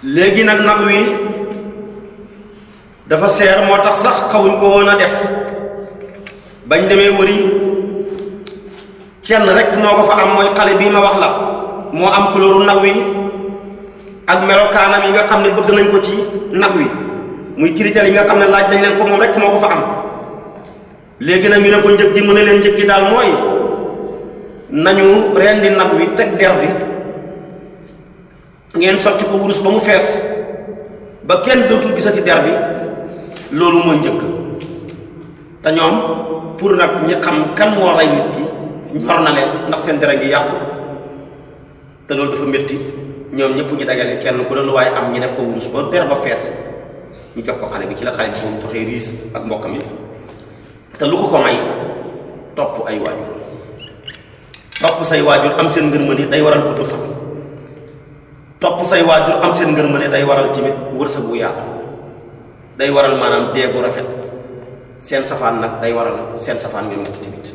léegi nag nag wi dafa seer moo tax sax xawuñ ko woon a def bañ demee wëri kenn rek moo ko fa am mooy xale bii ma wax la moo am couleur nag wi ak melokaanam yi nga xam ne bëgg nañ ko ci nag wi muy critères yi nga xam ne laaj nañ leen ko moom rek moo ko fa am. léegi nag ñu ne ko njëg gi mu ne leen njëg gi daal mooy nañu rendi nag wi teg der bi ngeen sotti ko wurus ba mu fees ba kenn dootul gisati der bi loolu mooy njëkk. te ñoom pour nag ñi xam kan moo rey nit ki ñor na leen ndax seen deret ngi yàqu te loolu dafa métti ñoom ñëpp ñu dagale kenn ku ne lu waaye am ñu def ko wurus ba der ba fees ñu jox ko xale bi ci la xale bi boobu joxee riis ak mbokkam yi te lu ko may topp ay waajur topp say waajur am seen ngërmande day waral gudd fan topp say waajur am seen ngërmande day waral tamit wërsëg bu yaatu day waral maanaam deegu rafet seen safaan nag day waral seen safaan ngir metti tamit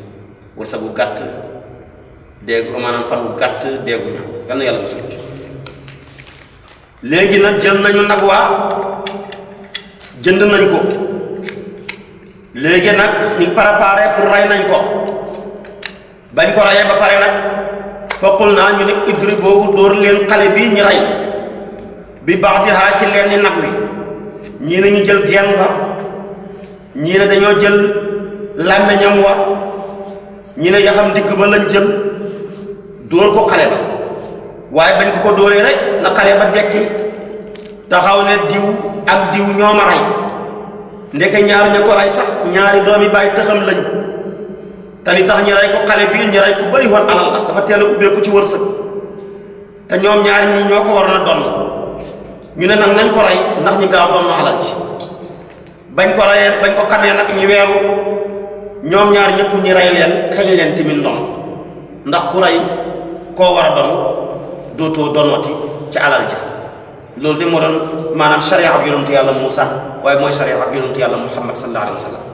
wërsëg bu gàtt deegu maanaam fan bu gàtt deegu ñaaw yal na yàlla musal ci. léegi nag jël nañu nag waa jënd nañ ko léegi nag ñu préparé pour rey nañ ko bañ ko reyee ba pare nag foqul naa ñu ne idri boobu dóor leen xale bii ñu rey bi baax di xaa ci leen ni nag wi ñii ne ñu jël genn ba ñii ne dañoo jël làmmeñam wa ñii ne yaxam digg ba lañ jël dóor ko xale ba waaye bañ ko dóoree rek la xale ba dekki taxaw ne diw ak diw ñoo ma rey ndeke ñaar ña ko rey sax ñaari doomi bàyyi tëxam lañ te li tax ñu rey ko xale bii ñu rey ko bari woon alal la dafa teel a ubbeeku ci wërsëg te ñoom ñaari ñii ñoo ko waroon a donn ñu ne nag nañ ko rey ndax ñu gaaw donn alal ci bañ ko reyee bañ ko xamee nag ñu weeru ñoom ñaar ñëpp ñu rey leen xañ leen tamit ndon ndax ku rey koo war a donn dootoo donnooti ci alal ji loolu de moo doon maanaam sharia ab yonentu yàlla Muusa waaye mooy sharia ab yonentu yàlla Muhammad sallallahu alayhi wa sallam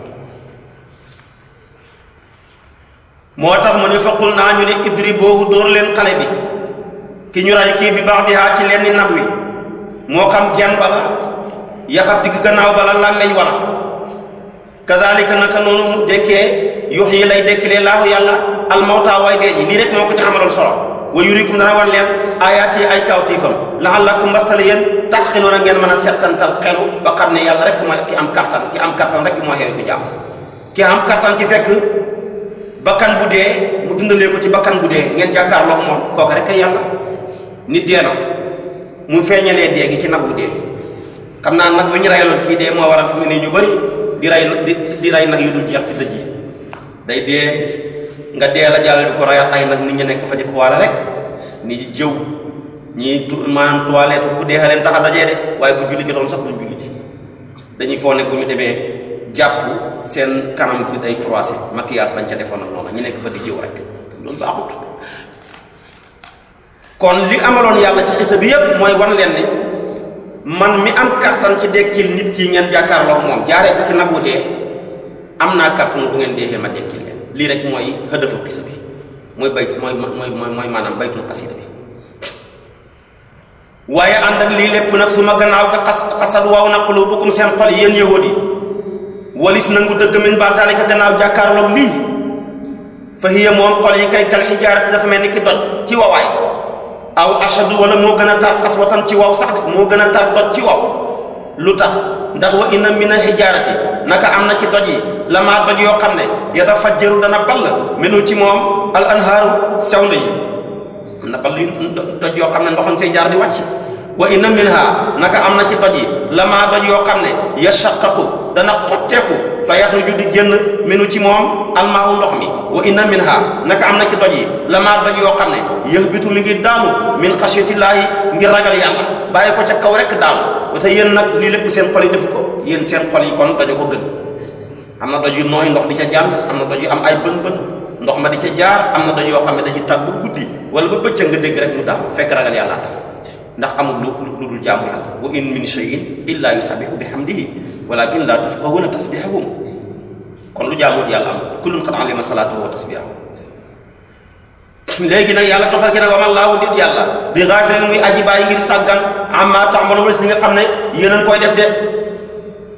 moo tax mu ne faqul naa ñu ne idri boobu dóor leen xale bi ki ñu rey kii bi baax di haa ci leen ni nag wi moo xam genn bala yaxab digg gannaaw bala làmmeñ wala kadalika naka noonu mu dekkee yux yi lay dekkilee laahu yàlla almawta way dee ji lii rek moo ko ci amaloon solo wa yurikum dana wan leen ayaat yi ay kawtiifam la'allakum mbastale yéen taxiluuna ngeen mën a settantal xelu ba xam ne yàlla rek mooy ki am kattan rek moo xewe ku jàmm ki am kattan ci fekk bakkan bu dee mu dundalee ko ci bakkan bu dee ngeen jàkkaarloog moom kooku rek kay yàlla nit dee na mu feeñalee dee gi ci nag bu dee xam naa nag wi ñu reyaloon kii dee moo waral fi mu ne ñu bëri di rey nag yu dul jeex ci dëj yi day dee nga dee la jàll di ko rayat ay nag nit ñi nekk fa di xuwaale rek ni jëw ñii maanaam toilette ku dee leen tax a dajee de waaye bu julli jotoon sax duñ julli ji dañuy foog ne bu ñu demee jàpp seen kanam gi day froissé maquillage bañ ca defoon ak noonu ñu nekk fa di jëw rek loolu baaxut. kon li amaloon yàlla ci xisa bi yépp mooy wan leen ne man mi am kattan ci dekkil nit ki ngeen jàkkaarloo moom jaaree ko ci nagu dee am naa kattan bu ngeen deexee ma dekkil leen lii rek mooy hëdëfu xisa bi mooy bayt mooy maanaam baytul xasida bi. waaye ànd ak lii lépp nag su ma gannaaw ga xasal waaw na qulubukum seen xol yéen yahuud yi walis nangu dëgg min ba taalika gannaaw jàkkaarloog lii fa hiya moom xol yi kay kal xijaarati dafa mel ni ki doj ci wawaay aw ashadu wala moo gën a tar xaswatan ci waw sax de moo gën a tar doj ci waw lu tax ndax wa inna min a xijaarati naka am na ci doj yi lamaa doj yoo xam ne yatafajjaru dana ball minu ci moom al anhaaru sewnde yi am na ball yu doj yoo xam ne ndoxoon say jaar di wàcc wa inna minha naka am na ci doj yi lamaa doj yoo xam ne yashaqqaqu dana xotteeku fa yaxruju di génn minu ci moom almaahu ndox mi wa inna minha naka am na ci doj yi lamaa doj yoo xam ne yahbitu mi ngi daanu min xashyatillaahi ngir ragal yàlla bàyyi ko ca kaw rek daanu wate yéen nag lii lépp seen xol yi defu ko yéen seen xol yi kon dajo ko gën am na doj yu nooy ndox di ca jàll am na doj yu am ay bën-bën ndox ma di ca jaar am na doj yoo xam ne dañuy tàgg bu guddi wala ba bëccëg nga dégg rek mu daanu fekk ragal yàlla tax ndax amul lu dul jaamu yàlla wa in min shay'in illa yusabbihu bihamdihi walakin la tafqahuna tasbihahum kon lu jaamut yàlla am kullun qad alima salatahu wa tasbihahu léegi nag yàlla tofal ki ne wa ma laahu dit yàlla bi gaafilin muy aji bàyyi ngir sàggan amma ta'maluun li nga xam ne yéen a ngi koy def de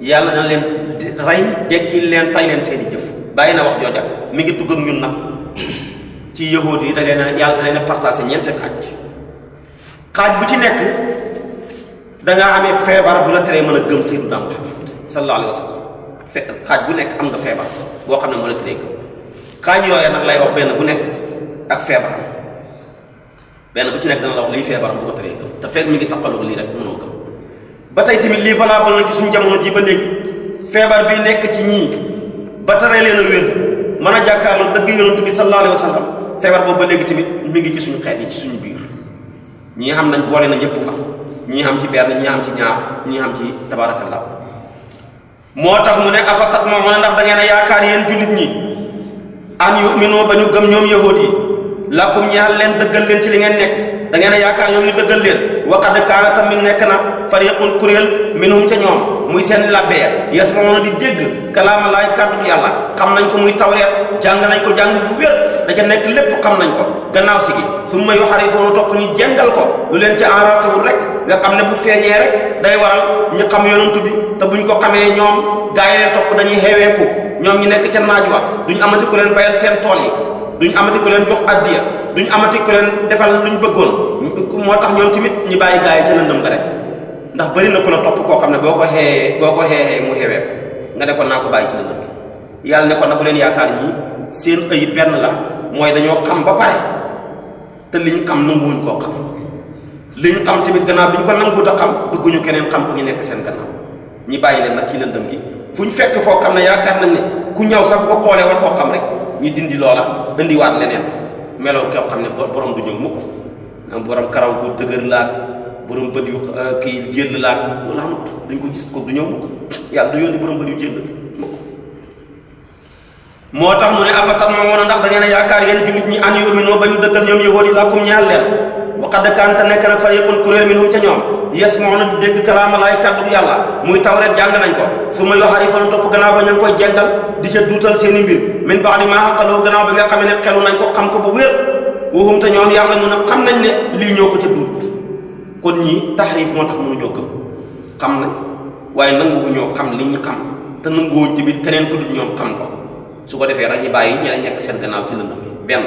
yàlla dana leen rey dekkil leen fay leen seeni jëf bàyyi na wax jooja mi ngi dugg ak ñun nag ci yahuud yi da leen a yàlla da leen a partagé ñeenti xaaj bu ci nekk dangaa amee feebar bu la teree mën a gëm Sayyidina Muhammad sallallahu alayhi wa sallam xaaj bu nekk am nga feebar boo xam ne moo la teree gëm xaaj yooya nag lay wax benn bu nekk ak feebar benn bu ci nekk dana la wax lii feebar bu ko teree gëm te fekk mi ngi taqaloog lii rek mënoo gëm ba tey tamit lii valable na ci suñu jamono ji ba léegi feebar bi nekk ci ñii ba tere leen a wér mën a jàkkaarloo dëgg yonent bi sallallahu alayhi wa sallam feebar boobu ba léegi tamit mi ngi ci suñu xeet yi ci suñu biir ñii xam nañ boole na ñëpp fa ñii xam ci benn ñii xam ci ñaar ñii xam ci tabarakallah moo tax mu ne afatat moo ne ndax da ngeen a yaakaar yéen jullit ñi an yu'minu ba ñu gëm ñoom yahuud yi lakum ñaal leen dëggal leen ci li ngeen nekk da ngeen a yaakaar ñoom ñu dëggal leen wa qad kaana tamit nekk na fariqun kuréel minhum ca ñoom muy seen labbeer yasma'una di dégg kalaama laay kàddu yàlla xam nañ ko muy tawreet jàng nañ ko jàng bu wér da ca nekk lépp xam nañ ko gannaaw si gi summa yuharrifuuna topp ñu jengal ko lu leen ci enraciwul rek nga xam ne bu feeñee rek day waral ñu xam yonantu bi te buñ ko xamee ñoom gaa yi leen topp dañuy xeweeku ñoom ñu nekk ca naaj wa duñ amati ku leen bayal seen tool yi duñ amati ku leen jox addiya duñ amati ku leen defal luñ bëggoon moo tax ñoom tamit ñi bàyyi gaa yi ca lëndëm nga rek ndax bëri na ku la topp koo xam ne boo ko xeexee mu xewee nga ne ko naa ko bàyyi ci lëndëm bi yàlla ne ko na bu leen yaakaar ñii seen ayib benn la mooy dañoo xam ba pare te liñ xam nanguwuñ koo xam liñ xam tamit gannaaw bi ñu ko nanguwut a xam bëgguñu keneen xam ko ñu nekk seen gannaaw ñi bàyyi leen nag ci lëndëm gi fu ñu fekk foo xam ne yaakaar nañ ne ku ñëw sax bu ko xoolee war koo xam rek ñu dindi loola indiwaat leneen meloo koo xam ne borom du ñëw mukk borom karaw bu dëgër laak borom bët yu kii jël laak loolu xamut duñ ko gis ko du ñëw mukk yàlla du yónni borom bët yu jël mukk moo tax mu ne afatat ma woon ndax da ngeen a yaakaar yéen jullit ñi an yu'minu ba ñu dëggal ñoom yahuud yi lakum ñaal leen wa qad kaana nekk na fariqun kuréel minhum ca ñoom yasma'una di dégg kalaama laay kàddu yàlla muy tawreet jàng nañ ko summa yuharrifuuna topp gannaaw ba ñu ngi koy jeggal di ca duutal seeni mbir min ba'di maa aqaluuhu gannaaw bi nga xam ne xelu nañ ko xam ko bu wér wahum te ñoom yàlla mun a xam nañ ne lii ñoo ko ca duut kon ñii taxriif moo tax mënuñoo gëm xam nañ waaye nanguwuñoo xam li ñu xam te nanguwuñ tamit keneen ku dul ñoom xam ko su ko defee rek ñu bàyyi ñi la nekk seen gannaaw ci lëndëm bi benn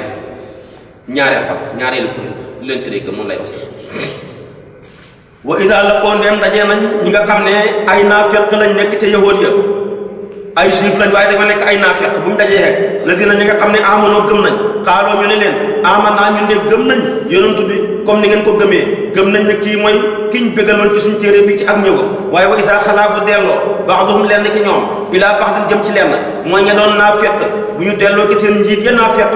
ñaareelu kuréel lu leen tëree gëm moom lay wax wa idaa laqoo ndeem dajee nañ ñi nga xam ne ay naafeq lañ nekk ca yahuud ya ay juif lañ waaye dafa nekk ay naafeq bu ñu dajee xeeg la dina ñi nga xam ne amanoo gëm nañ xaaloo ñu ne leen aman naa ñun de gëm nañ yonantu bi comme ni ngeen ko gëmee gëm nañ ne kii mooy kiñ bégaloon ci suñ téere bi ci ak ñëwam waaye wa idaa xalaa bu delloo ba'duhum lenn ci ñoom ilaa ba'din jëm ci lenn mooy nga doon naafeq bu ñu delloo ci seen njiit ya naafeq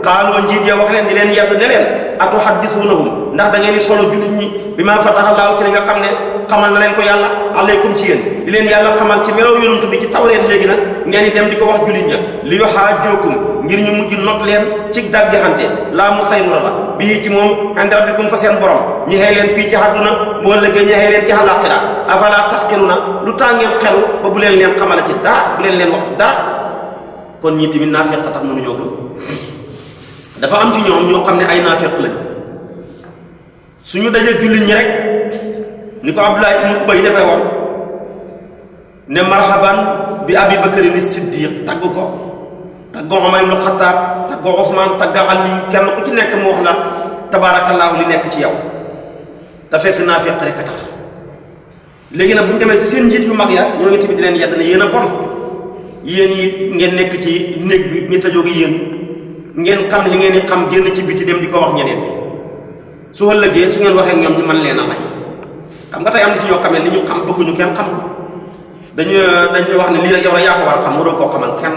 xaaloo njiit ya wax leen di leen yedd ne leen atuhaddisuunahum ndax da ngeen di solo jullit ñi bi maa fataha Allaahu ci li nga xam ne xamal na leen ko yàlla alaykum ci yéen di leen yàlla xamal ci melaw yonantu bi ci tawreet léegi nag ngeen di dem di ko wax jullit ña li yuhaajjuukum ngir ñu mujj not leen ci daggixante laa mu sayrura la bii ci moom inda rabbikum fa seen borom ñi xëy leen fii ci àdduna boo lëggee ñi xëy leen ci àllaaxira afalaa taxqiluuna lu tax ngeen xelu ba bu leen leen xamala ci dara bu leen leen wax dara kon ñii tamit naafeq tax mënuñoo gëm dafa am ci ñoom ñoo xam ne ay naafeq lañ suñu dajee jullit ñi rek ni ko Abdullah ibn Ubay defee woon ne marhaban bi Abi Bakr as-Siddiq tagg ko tagg Umar ibn Khattab tagg Usman tagg Ali kenn ku ci nekk mu wax la tabaarakallaahu li nekk ci yow te fekk naafeq rek a tax léegi nag bu ñu demee ci seen njiit yu mag ya ñoo ngi tamit di leen yedd ne yéen a bon yéen yi ngeen nekk ci néeg bi ñu tëjoog yéen ngeen xam li ngeen di xam génn ci biti dem di ko wax ñeneen su ëllëgee su ngeen waxee ñoom ñu mën leen a lay xam nga tey am na ci ñoo xamee li ñu xam bëgguñu kenn xam ko dañuy wax ne lii rek yow rek yaa ko war a xam waroo koo xamal kenn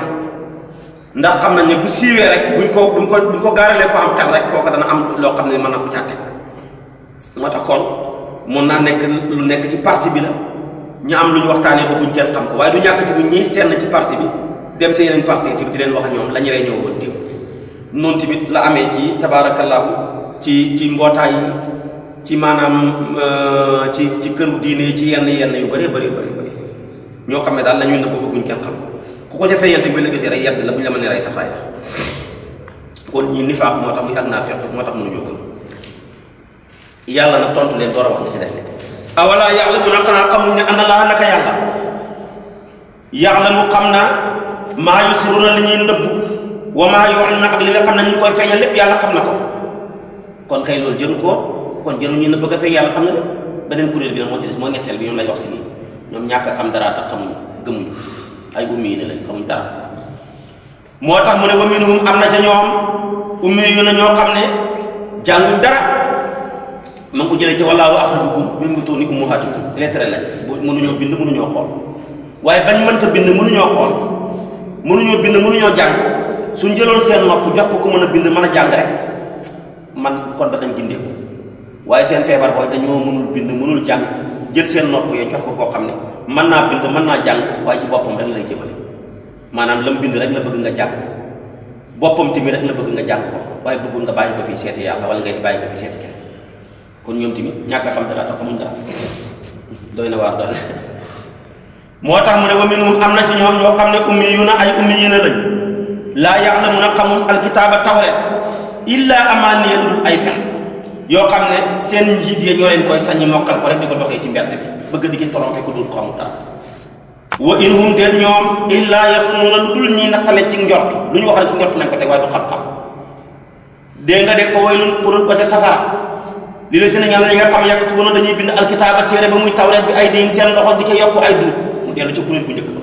ndax xam nañ ne bu siiwee rek buñ ko gaaralee ko am xel rek kooku dana am loo xam ne mën na ko càtte moo tax kon mun naa nekk lu nekk ci parti bi la ñu am lu ñu waxtaanee bëgguñ kenn xam ko waaye du ñàkk ci bu ñuy senn ci parti bi dem te yeneen parti yi di leen wax ñoom la ñu rey ñëw woon démb noonu tamit la amee ci tabaarakallaahu ci mbootaay yi ci maanaam ci këru diine ci yenn yu bëree bëri ñoo xam ne daal la ñuy nëbb bëgguñ kenn xam ku ko defee yent bi la gisee rek yedd la bu ñu la mën a rey sax ray la kon ñi nifaaq moo tax muy ak naafiq moo tax mënuñoo gëm yàlla nag tontu leen door a wax nga ci des ne awala ya'lamuna xanaa xamuñ ne ana laa naka yàlla ya'lamu xam na maa yusiruna li ñuy nëbbu wa maa yu'linuna ak li nga xam ne ñu ngi koy feeñal lépp yàlla xam na ko kon kay loolu jëru ko kon jëru ñu ne bëgg a feeñ yàlla xam na lépp beneen kuréel bi nag moo ci des moo ñetteel bi ñoom lay wax si nii ñoom ñàkk a xam dara tax xamuñu gëmuñu ay ummi yi ne lañ xamuñ dara moo tax mu ne wa minhum am na ca ñoom ummi yu na ñoo xam ne jànguñ dara ma ngi ko jëlee ci wallaahu axrajakum min butuuni ummahatikum lettre lañ mënuñoo bind mënuñoo xool waaye bañ mënta bind mënuñoo xool mënuñoo bind mënuñoo jàng suñ jëloon seen nopp jox ko mën a bind mën a jàng rek man kon dañ gindee ko waaye seen feebar booy dañoo mënul bind mënul jàng jël seen nopp yooyu jox ko koo xam ne mën naa bind mën naa jàng waaye ci boppam rek lay jëmale maanaam lam bind rek la bëgg nga jàng boppam tamit rek la bëgg nga jàng ko waaye bëggul nga bàyyi ko fii seeti yàlla wala ngay bàyyi ko fii seeti keneen kon ñoom tamit ñàkk a xam dara tax xamuñ dara doy na waar daal moo tax mu ne wa minhum am na ci ñoom ñoo xam ne ummi yu na ay ummi yi na lañ laa ya'lamuna xamul alkitaaba tawreet illa amaaniya ay fen yoo xam ne seen njiit ya ñoo leen koy sañi mokkal ko rek di ko doxee ci mbedd bi bëgg di ki trompé ko dul ko xamul dara wa in hum den ñoom illa yaxunuuna lu dul ñuy nattale ci njort lu ñu wax rek ci njort lañ ko teg waaye du xam-xam dégg nga def fa waylun qurut ba ca safara li la fi ne ñaan ñi nga xam yaktubuuna dañuy bind alkitaaba téere ba muy tawreet bi ay diim seen loxo di ko yokk ay duut mu dellu ci kuréel bu njëkk ba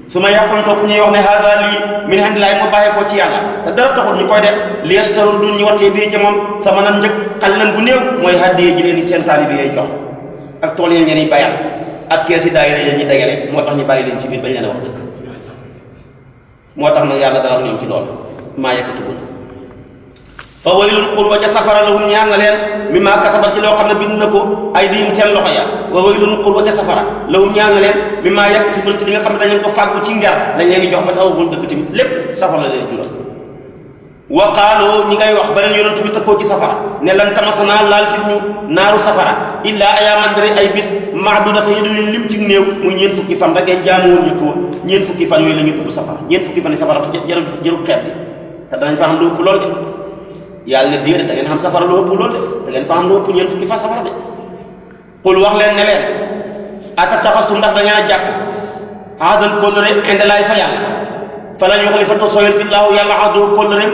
su ma yàqoon topp ñuy wax ne hada lii min indillahi mu bàyyee ko ci yàlla te dara taxul ñu koy def li yastaru dun ñu wattee bii ci moom sama nan njëkk xalilan bu néew mooy haddiyee ji leen di seen taalibe yay jox ak tool yi ngeen bayal ak kees yi daayira yi ñu dagale moo tax ñu bàyyi leen ci biir bañ leen a wax dëgg moo tax nag yàlla dara ñoom ci loolu maa yaktubuun fa waylun qul wa ca safara lahum ñaan na leen mimmaa katabat ci loo xam ne bind na ko ay diim seen loxo ya wa waylun qul wa ca safara lahum ñaan na leen mimmaa yaksibuun ci li nga xam ne dañu ko fàggu ci nger lañ leen di jox ba taxawul dëgg tamit lépp safara la leen jural wa qaalu ñi ngay wax beneen yonent bi tëkkoo ci safara ne lan tamasanaa laal ci ñu naaru safara illaa ayaaman dara ay bis maadudata yi duñu lim ci néew muy ñeen fukki fan rek ngeen jaamuwoon njëkk wa ñeen fukki fan yooyu la ñuy dugg safara ñeen fukki fan yi safara jarul xeet bi te danañ fa xam lu ëpp lool de yàlla ne déedéet da ngeen xam safara lu ëpp lool de da ngeen fa xam lu ëpp ñeen fukki fan safara de qul wax leen ne leen atataxastu ndax da ngeen a jàpp aadal kóllëre inde laay fa yàlla fa lañ wax li fa tosoyal fi laahu yàlla aadoo kóllëre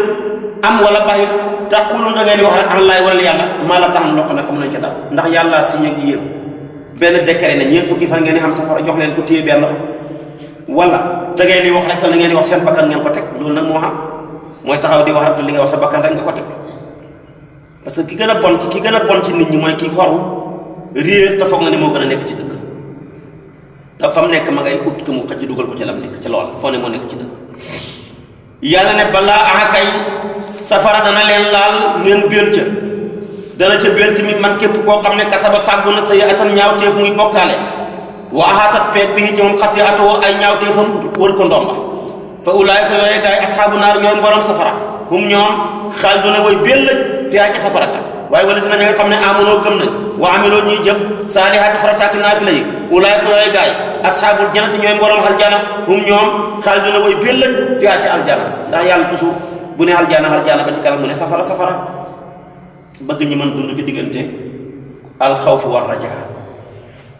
am wala bàyyi taqulun da ngeen di wax rek an laay wala yàlla maa la taxam loo xam ne xamu nañ ca dara ndax yàlla signé ak yéen benn décret ne ñeen fukki fan ngeen di xam safara jox leen ko téye benn wala da ngeen di wax rek fa la ngeen di wax seen bakkan ngeen ko teg loolu nag moo xam mooy taxaw di wax rek te li nga wax sa bakkan rek nga ko teg parce que ki gën a bon ci nit ñi mooy ki xoru réer te foog na ne moo gën a nekk ci dëgg te fa mu nekk ma ngay ut ko mu xëcc dugal ko ci lam nekk ci lool foo ne moo nekk ci dëgg yàlla ne balaa akay safara dana leen laal ngeen béel ca dana ca béel tamit man képp koo xam ne kasaba fàggu na say atan ñaawteef muy bokkaale wa axaatat peeg bi ci moom xati atoo ay ñaawteefam wër ko ndomba fa ulaayka yooye gaay asxaabu naar ñooy borom safara hum ñoom xaal duna woy béel lañ fiyaa ci safara sax waaye wala dina ña nga xam ne amonoo gëm nañ wa amiloo ñuy jëf saalihaati farataaki naafila yi ulaayka yooye gaay asxaabul jannati ñooy borom aljana hum ñoom xaal duna woy béel lañ fiyaa ci aljana ndax yàlla toujours bu ne aljana ba ci kanam mu ne safara bëgg ñi mën dund ci diggante alxawfu war raja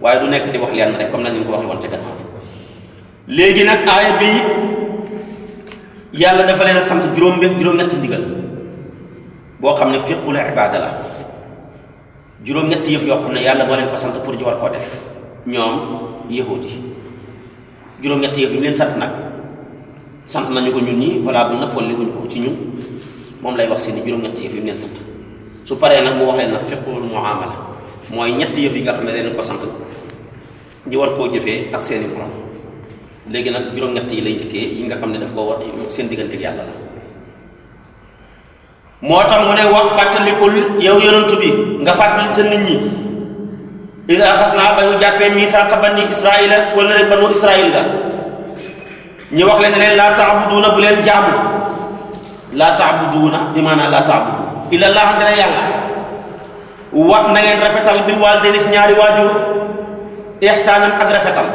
waaye du nekk di wax leen rek comme nañ ko waxee woon ca gannaaw léegi nag aaya bi yàlla dafa leen a sant juróom-ñetti ndigal boo xam ne fiqul ibaada la juróom-ñetti yëf yoo xam ne yàlla moo leen ko sant pour ñu war koo def ñoom yahudi juróom-ñetti yëf yi mu leen sant nag sant nañu ko ñun ñi voilà bu na folli wuñ ko ci ñun moom lay wax seeni juróom-ñetti yëf yi mu leen sant su paree nag mu wax leen nag fiqul muamala mooy ñetti yëf yi nga xam ne leen ko sant ñu war koo jëfee ak seeni borom léegi nag juróom-ñett yi lay njëkkee yi nga xam ne daf koo war seen diggante yàlla la moo tax mu ne wax fàttalikul yow yonantu bi nga fàttali sa nit ñi ida axas naa ba ñu jàppee misaaqa bani israila wala rek banu israil ga ñu wax leen ne leen laa taabuduuna bu leen jaamu laa taabuduuna bi maanaam laa taabudu illa laa xam ne yàlla wa na ngeen rafetal bil waalidayni si ñaari waajur ihsaanan ak rafetal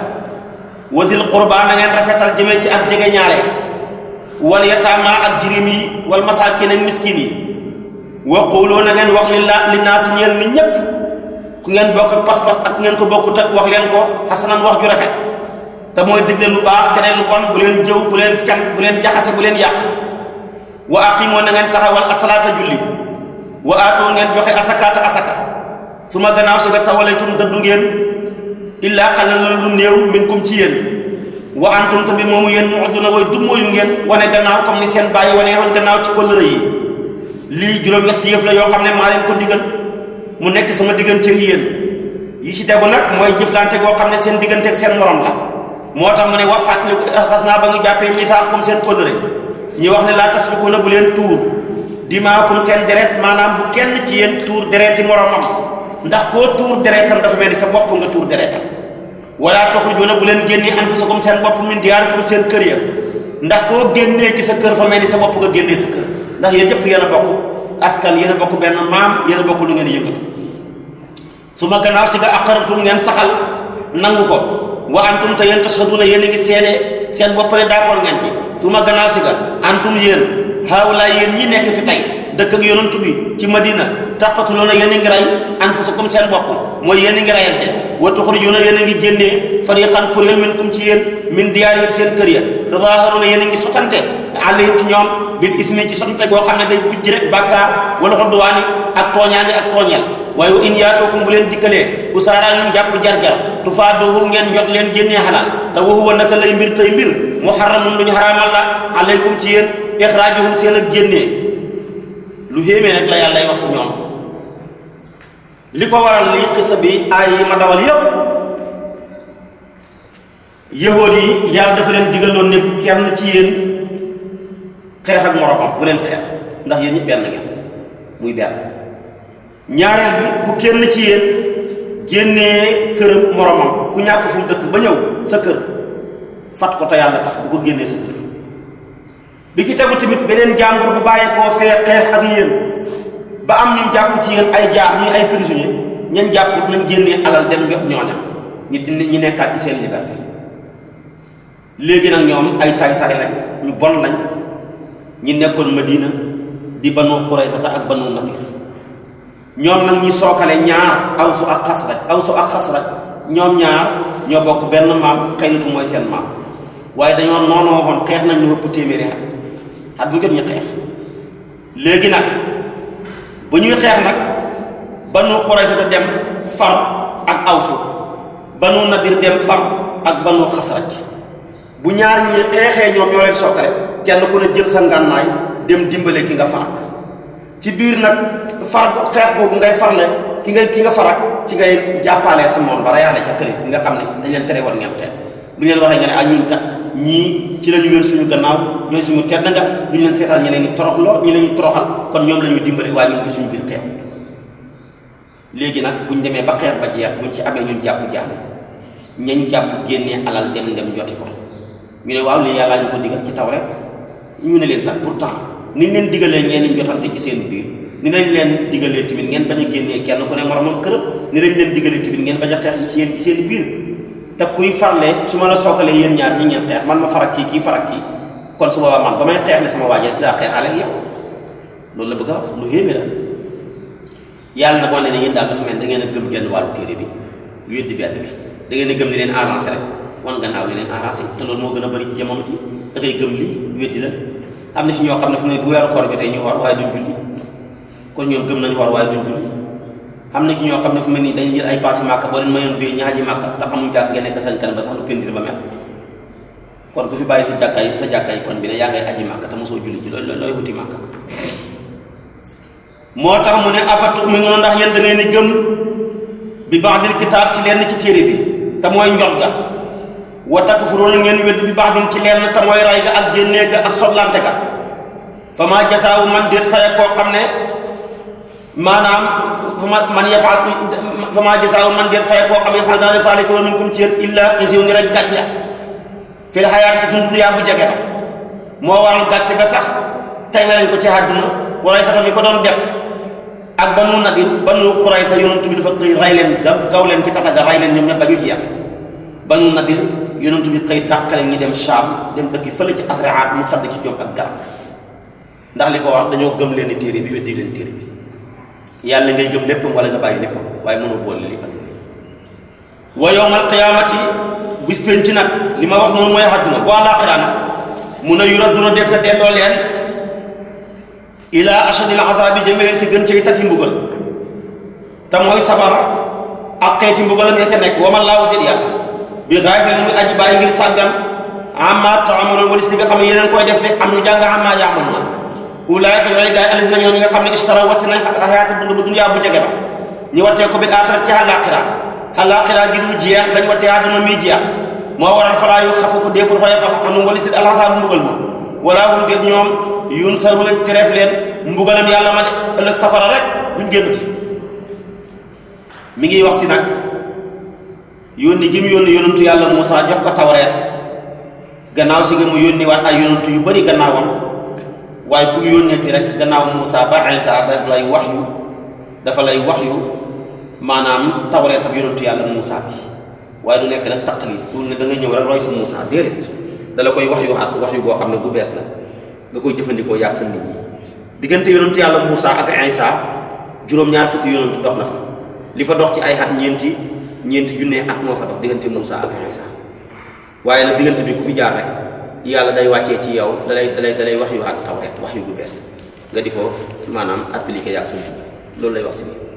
wa zil qurba na ngeen rafetal jëmee ci ak jege ñaale wal yataama ak jirim yi wal masaakin ak miskin yi wa qulu na ngeen wax li naas ñeel ni ñépp ku ngeen bokk ak pas-pas ak ngeen ko bokkut ak wax leen ko xasanan wax ju rafet te mooy digle lu baax tere lu bon bu leen jëw bu leen fen bu leen jaxase bu leen yàq wa aqimoo na ngeen taxawal asalaata julli wa aatoo ngeen joxe asakaata asaka su ma gannaaw si nga tawalaytum dëddu ngeen illaa qaliilan lu néew minkum ci yéen wa antum tamit moomu yéen mu'riduna way dummóoyu ngeen wane gannaaw comme ni seen bàyyi wane woon gannaaw ci kóllëre yi lii juróom-ñetti yëf la yoo xam ne maa leen ko digal mu nekk sama diggante yéen yi ci tegu nag mooy jëflante goo xam ne seen diggante ak seen morom la moo tax mu ne wax fàttali xas naa ba nga jàppee misaakum seen kóllëre ñi wax ne laa tasfikuuna bu leen tuur dimaakum seen deret maanaam bu kenn ci yéen tuur dereti moromam ndax koo tuur deretam dafa mel ni sa bopp nga tuur deretam wala tuxrijuuna bu leen génnee anfusakum seen bopp min diyaarikum seen kër ya ndax koo génnee ci sa kër fa mel ni sa bopp nga génnee sa kër ndax yéen ñëpp yéen a bokk askan yéen a bokk benn maam yéen a bokk lu ngeen yëngatu su ma gannaaw si nga aqartum ngeen saxal nangu ko wa antum te yéen tashhaduuna yéen a ngi seede seen bopp ne d'accord ngeen ci su ma gannaaw si nga antum yéen haawulaa yéen ñi nekk fi tey dëkk ak yonent bi ci Madina taqatuluuna yéen a ngi rey anfusakum seen bopp mooy yéen a ngi reyante wa tuxrijuuna yéen a ngi génnee fariqan kuréel minkum ci yéen min diyaarihim seen kër ya tazaaharuuna yéen a ngi sotante alayhim ci ñoom bil ismi ci sotante goo xam ne day bijj rek bàkkaar wala xudwaani ak tooñaani ak tooñeel waaye wa in yaatookum bu leen dikkalee usaaraan ñu jàpp jarjar tufaaduhum ngeen jot leen génnee xalaal te wa huwa naka lay mbir tey mbir muharramun lu ñu xaraamal la alaykum ci yéen ixraajuhum seen ak génnee lu xéemee nag la yàlla wax ci ñoom li ko waral li xisa bi ay yi ma dawal yépp yahood yi yàlla dafa leen digaloon ne bu kenn ci yéen xeex ak moromam bu leen xeex ndax yéen ñi benn ngeen muy benn ñaareel bi bu kenn ci yéen génnee këram moromam ku ñàkk fu mu dëkk ba ñëw sa kër fat ko te yàlla tax bu ko génnee sa kër bi ki tegu tamit beneen jàmbur bu bàyyeekoo fee xeex ak yéen ba am ñu jàpp ci yéen ay jaam ñi ay prisonnier ñen jàpp nañ génnee alal dem jot ñooña ñi nekkaat ci seen liberté léegi nag ñoom ay saay-saay lañ ñu bon lañ ñi nekkoon Madina di Banu Qurayza ak Banu Nadir ñoom nag ñi sookale ñaar Awsu ak Xasraj ñoom ñaar ñoo bokk benn maam Xaynatu mooy seen maam waaye dañoo noonoo waxoon xeex nañ lu ëpp téeméeri at bu jot ñu xeex léegi nag bu ñuy xeex nag Banu Qurayza dem far ak Awsu Banu Nadir dem far ak Banu Xasraj bu ñaar ñi xeexee ñoom ñoo leen sookale kenn ku ne jël sa ngànnaay dem dimbale ki nga farak ci biir nag far xeex boobu ngay farle ki nga farak ci ngay jàppalee sa moom ba reyaale ca këri ki nga xam ne dañ leen tere woon ngeen xeex bu ñu leen waxee nga ne ak ñun kat ñii ci la ñu wér suñu gannaaw ñooy suñu tedd nga duñu leen seetaan ñi leen ñu toroxloo ñi leen ñu toroxal kon ñoom la ñuy dimbale waaye ñun ci suñu biir xeex léegi nag buñ demee ba xeex ba jeex buñ ci amee ñun jàpp jàmm ñañ jàpp génnee alal dem joti ko ñu ne waaw lii yàllaa ñu ko digal ci taw rek ñu ne leen kat pourtant ni leen digalee ngeen di jotante ci seen biir ni lañ leen digalee tamit ngeen bañ a génnee kenn ku ne moromam kërëb ni lañ leen digalee tamit ngeen bañ a xeex ci seen biir te kuy farle su ma la sookalee yéen ñaar ñi ngeen xeex man ma farak kii farak kii kon su boobaa man ba may xeex ne sama waajal ci laa xeexaale ak yow loolu la bëgg a wax lu yéeme la yàlla nag wane ne yéen daal dafa mel da ngeen a gëm genn wàllu téere bi weddi benn bi da ngeen a gëm ni leen arrangé rek wan gannaaw li leen arrangé te loolu moo gën a bëri ci jamono ji da ngay gëm lii weddi la am na si ñoo xam ne fu ne bu weeru koor bi tey ñu war waaye duñ julli kon ñoom gëm nañu war waaye duñ julli am na ci ñoo xam ne fu mel nii dañuy jël ay passe màkka boo leen mayoon bi ñu aji màkka ndax xamuñ jàkk nga nekk sañ kan ba sax lu pendir ba mel kon ku fi bàyyi sa jàkkaay kon bi ne yaa ngay aji màkka te mosoo julli ci looy wuti màkka moo tax mu ne afatu mi noonu ndax yéen da ngeen di gëm bi ba'dil kitaab ci lenn ci téere bi te mooy njot ga wa takfuruuna ngeen wedd bi ba'din ci lenn te mooy ray ga ak génnee ga ak sotlante ga fa maa jasaawu man déet faye koo xam ne maanaam fa maa jasaawu man déet faye koo xam ne fa dana defaale ko minkum ci yéen illaa xisyun ni rek gàcca fil hayaati dunya bu jege ba moo waral gàcce ga sax tey na leen ko ci àdduna waray fa tamit ko doon def ak Banu Nadir Banu Qurayza yonent bi dafa xëy ray leen gaw leen ci tataga ray leen ñoom ñëpp ba ñu jeex Banu Nadir yonent bi xëy tàqale ñi dem Sham dem dëkk fële ci Asraat mu sadd ci ñoom ak garab ndax li ko wax dañoo gëm leen téere bi weddi leen téere bi yàlla ngay gëm léppam wala nga bàyyi léppam waaye mënoo boole li ak wa yawmal qiyaamati bis penc nag li ma wax noonu mooy àdduna bu àllaaxira nag mun a yuraduna def na delloo leen ila ashadil azaabi jëme leen ci gën cay tati mbugal te mooy safara ak xeeti mbugalam ya ca nekk wa ma laahu jët yàlla bi gaafilin muy aji bàyyi ngir sàggan amma ta'maluun walis li nga xam ne yeneen koy def de am ñu jàng amma ya'maluun ulaa'ika yooyu gaay alladhiina ñoo ñi nga xam ne ishtaraw watte nañ hayaata dund bu dunyaa bu jege ba ñu wattee ko bil aaxirati ci àllaaxira ngir mu jeex dañ wattee àdduna muy jeex moo waral falaa yuxaffafu deful xoyofal am nu walis al-azaabu mbugal ma wala hum déet ñoom yunsaruun tereef leen mbugalam yàlla ma de ëllëg safara rek duñ génnati mi ngi wax si nag yónni gi mu yónni yonentu yàlla Muusaa jox ko tawreet gannaaw si nga mu yónni waat ay yonentu yu bari gannaawam waaye ku mu yónneeti rek gannaaw Muusaa ba Iisaa dafa lay waxyu maanaam tawreet ak yonentu yàlla Muusaa bi waaye du nekk nag taqlid du ne da nga ñëw rek roy sa Muusaa déedéet dala koy waxyu goo xam ne bu bees la nga koy jëfandikoo yaag sa nit ñi diggante yonentu yàlla Muusaa ak Iisaa juróom-ñaar fukki yonentu dox na fa li fa dox ci ay at ñeenti junne at moo fa dox diggante Muusaa ak Iisaa waaye nag diggante bi ku fi jaar rek yàlla day wàccee ci yow dalay wax yu ak tawreet wax yu gu bees nga di ko maanaam appliqué yaag sa nit loolu lay wax si nii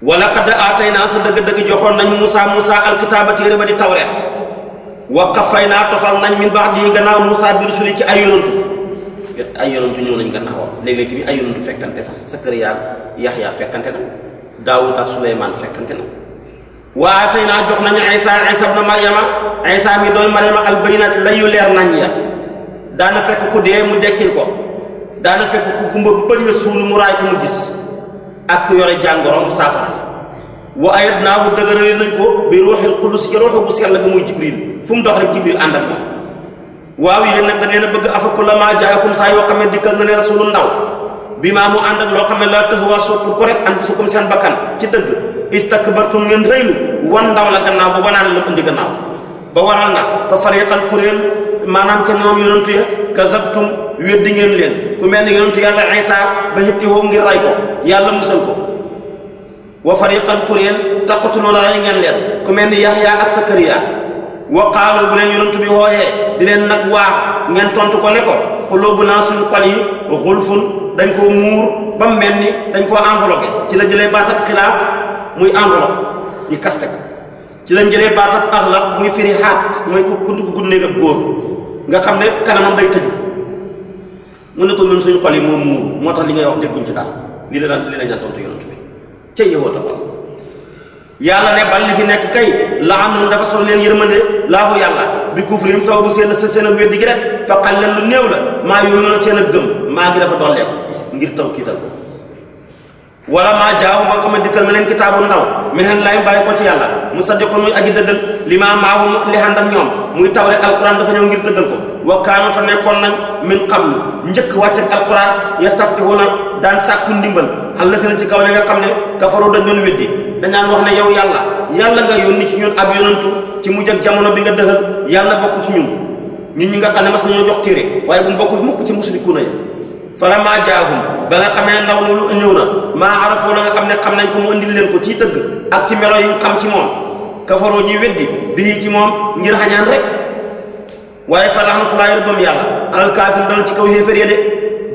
wala qad aataynaa sa dëgg-dëgg joxoon nañ Muusaa alkitaaba téere ba di tawreet wa qafaynaa tofal nañ min ba'dihi gannaaw Muusaa bi rusuli ci ay yonantu ñëw nañ gannaawam léeg-léeg tamit ay yonantu fekkante sax Sakariya Yaxya fekkante na Daawud ak Suleymaan fekkante na wa aataynaa jox nañu Iisaa ibn Maryama Iisaa mi dooy Maryama albayinaat layu leer nañ ya daana fekk ku dee mu dekkil ko daana fekk ku gumba bëri suulu mu raay ko mu gis ak ku yore jàngoro mu saafara wa ayyadnaahu dëgërale nañ ko bi ruuxil qudus ci ruuxu bu sell ga muy Jibril fu mu dox rek Jibril ànd ak moom waaw yéen nag da ngeen a bëgg afa kullamaa jaakum saa yoo xam ne dikkal na leen rasulu ndaw bi maa mu ànd ak loo xam ne la tahwa soppu ko rek anfusukum seen bakkan ci dëgg istakbartum ngeen rëylu wan ndaw la gannaaw ba wanaan la indi gannaaw ba waral na fa fariqan kuréel maanaam ca ñoom yonentu ya kazabtum weddi ngeen leen ku mel ni yonentu yàlla Iisaa ba xittihoo ngir ray ko yàlla musal ko wa fariqan kuréel taqtuluuna ray ngeen leen ku mel ni Yaxya ak Sakariya wa qaalu bu leen yonentu bi xooxee di leen nag waar ngeen tontu ko ne ko quluubunaa suñu xol yi xulfun dañ koo muur ba mu mel ni dañ koo enveloppé ci la jëlee baatab xilaaf muy enveloppe ñu kaste ko ci lañ jëlee baatab axlaf muy firi xaat mooy ku gudd néeg ak góor nga xam ne kanamam day tëju mu ne ko ñun suñu xol yi moom muur moo tax li ngay wax dégguñ ci daal li la ñaan tontu yonent bi ca yëwoo ta kon yàlla ne bal li fi nekk kay la am dafa sol leen yërmande laahu yàlla bi kufrim sababu seen ak weddi gi rek faqal leen lu néew la maa yoonu na seen ak gëm maa gi dafa dolleeku ngir taw kiital ko wala maa jaaw ba xam ne dikkal na leen kitaabu ndaw min hen laay bàyyi ko ci yàlla mu saddiqoon muy aji dëggal li maa maahu li àndam ñoom muy tawre alquran dafa ñëw ngir dëggal ko wa kaanu te nekkoon nañ min qablu njëkk wàcc ak alquran yastaftihuuna daan sàkku ndimbal allazina ci kaw ne nga xam ne kafaru dañ doon weddi dañaan wax ne yow yàlla nga yónni ci ñun ab yonantu ci mujj ak jamono bi nga dëxal yàlla bokk ci ñun ñi nga xam ne mas nañoo jox téere waaye bu mu bokk mukk ci musrikuuna yi falammaa jaahum ba nga xamee ne ndaw loolu ñëw na maa arafoo la nga xam ne xam nañ ko mu indil leen ko ci dëgg ak ci melo yi ñu xam ci moom kafaroo ñuy weddi bii ci moom ngir xañaan rek waaye fa laxnatullaahi rëbbam yàlla alal kaafir dal ci kaw xéefér ya de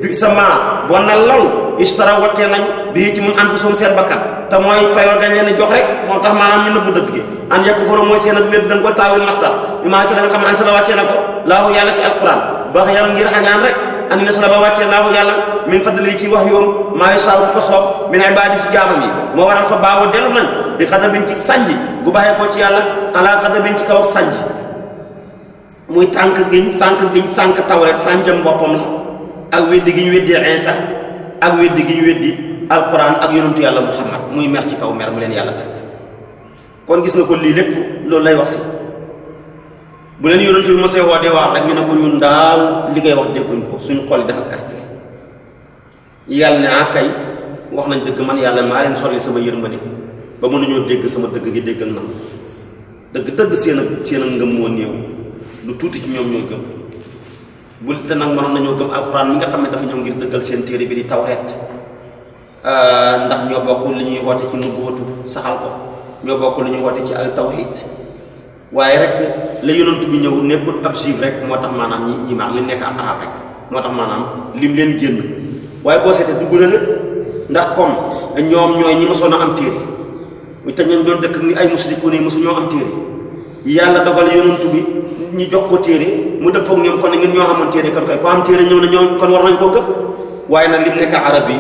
bi sa maa bon na law istara wattee nañ bii ci moom anfusum seen bakkan te mooy payoor gañ leen jox rek moo tax maanaam ñu nëbbu dëgg gi an yakfuru mooy seen ak wér da nga ko taawil masdar bi maa ci la nga xam ne an sa la wàccee na ko laahu yàlla ci alquran baax yàlla ngir xañaan rek ani na sala ba wàccee laahu yàlla min fadli ci wax yoom maa yashaa ko soob min ibaadi si jaamam yi moo waral fa baawu dellu nañ bi xadabin ci sànji bu baaxee ko ci yàlla ala xadabin ci kaw ak sànji muy sànq giñ sànq tawret sànjam boppam la ak weddi gi ñu weddi Iisaa ak weddi gi ñu weddi alquran ak yonentu yàlla Muhammad muy mer ci kaw mer mu leen yàlla teg kon gis nga ko lii lépp loolu lay wax si bu leen yonentu bi mosee woo dee waar rek ñu ne ko ñun daal li ngay wax dégguñ ko suñu xol yi dafa kaste yàlla ne ah kay wax nañ dëgg man yàlla maa leen sori sama yërmande ba mënuñoo dégg sama dëgg gi déggal na dëgg-dëgg seen ngëm moo néew lu tuuti ci ñoom ñooy gëm bu te nag mënoon nañoo gëm alquran mi nga xam ne dafa ñëw ngir dëggal seen téere bi di tawreet ndax ñoo bokk li ñuy woote ci nubuwatu saxal ko ñoo bokk li ñuy woote ci al tawhid waaye rek la yonent bi ñëw nekkul ab juif rek moo tax maanaam ñi li nekk ab arab rek moo tax maanaam lim leen génn waaye boo seetee dugg na lépp ndax comme ñoom ñooy ñi mosoon a am téere te ñoom doon dëkk ni ay musrikuun yi mosu ñoo am téere yàlla dogal yonent bi ñu jox ko téere mu dëppook ñoom kon ne ngeen ñoo xamoon téere kon koy ko am téere ñëw na ñoom kon war nañ koo gëm waaye nag lim nekk arab yi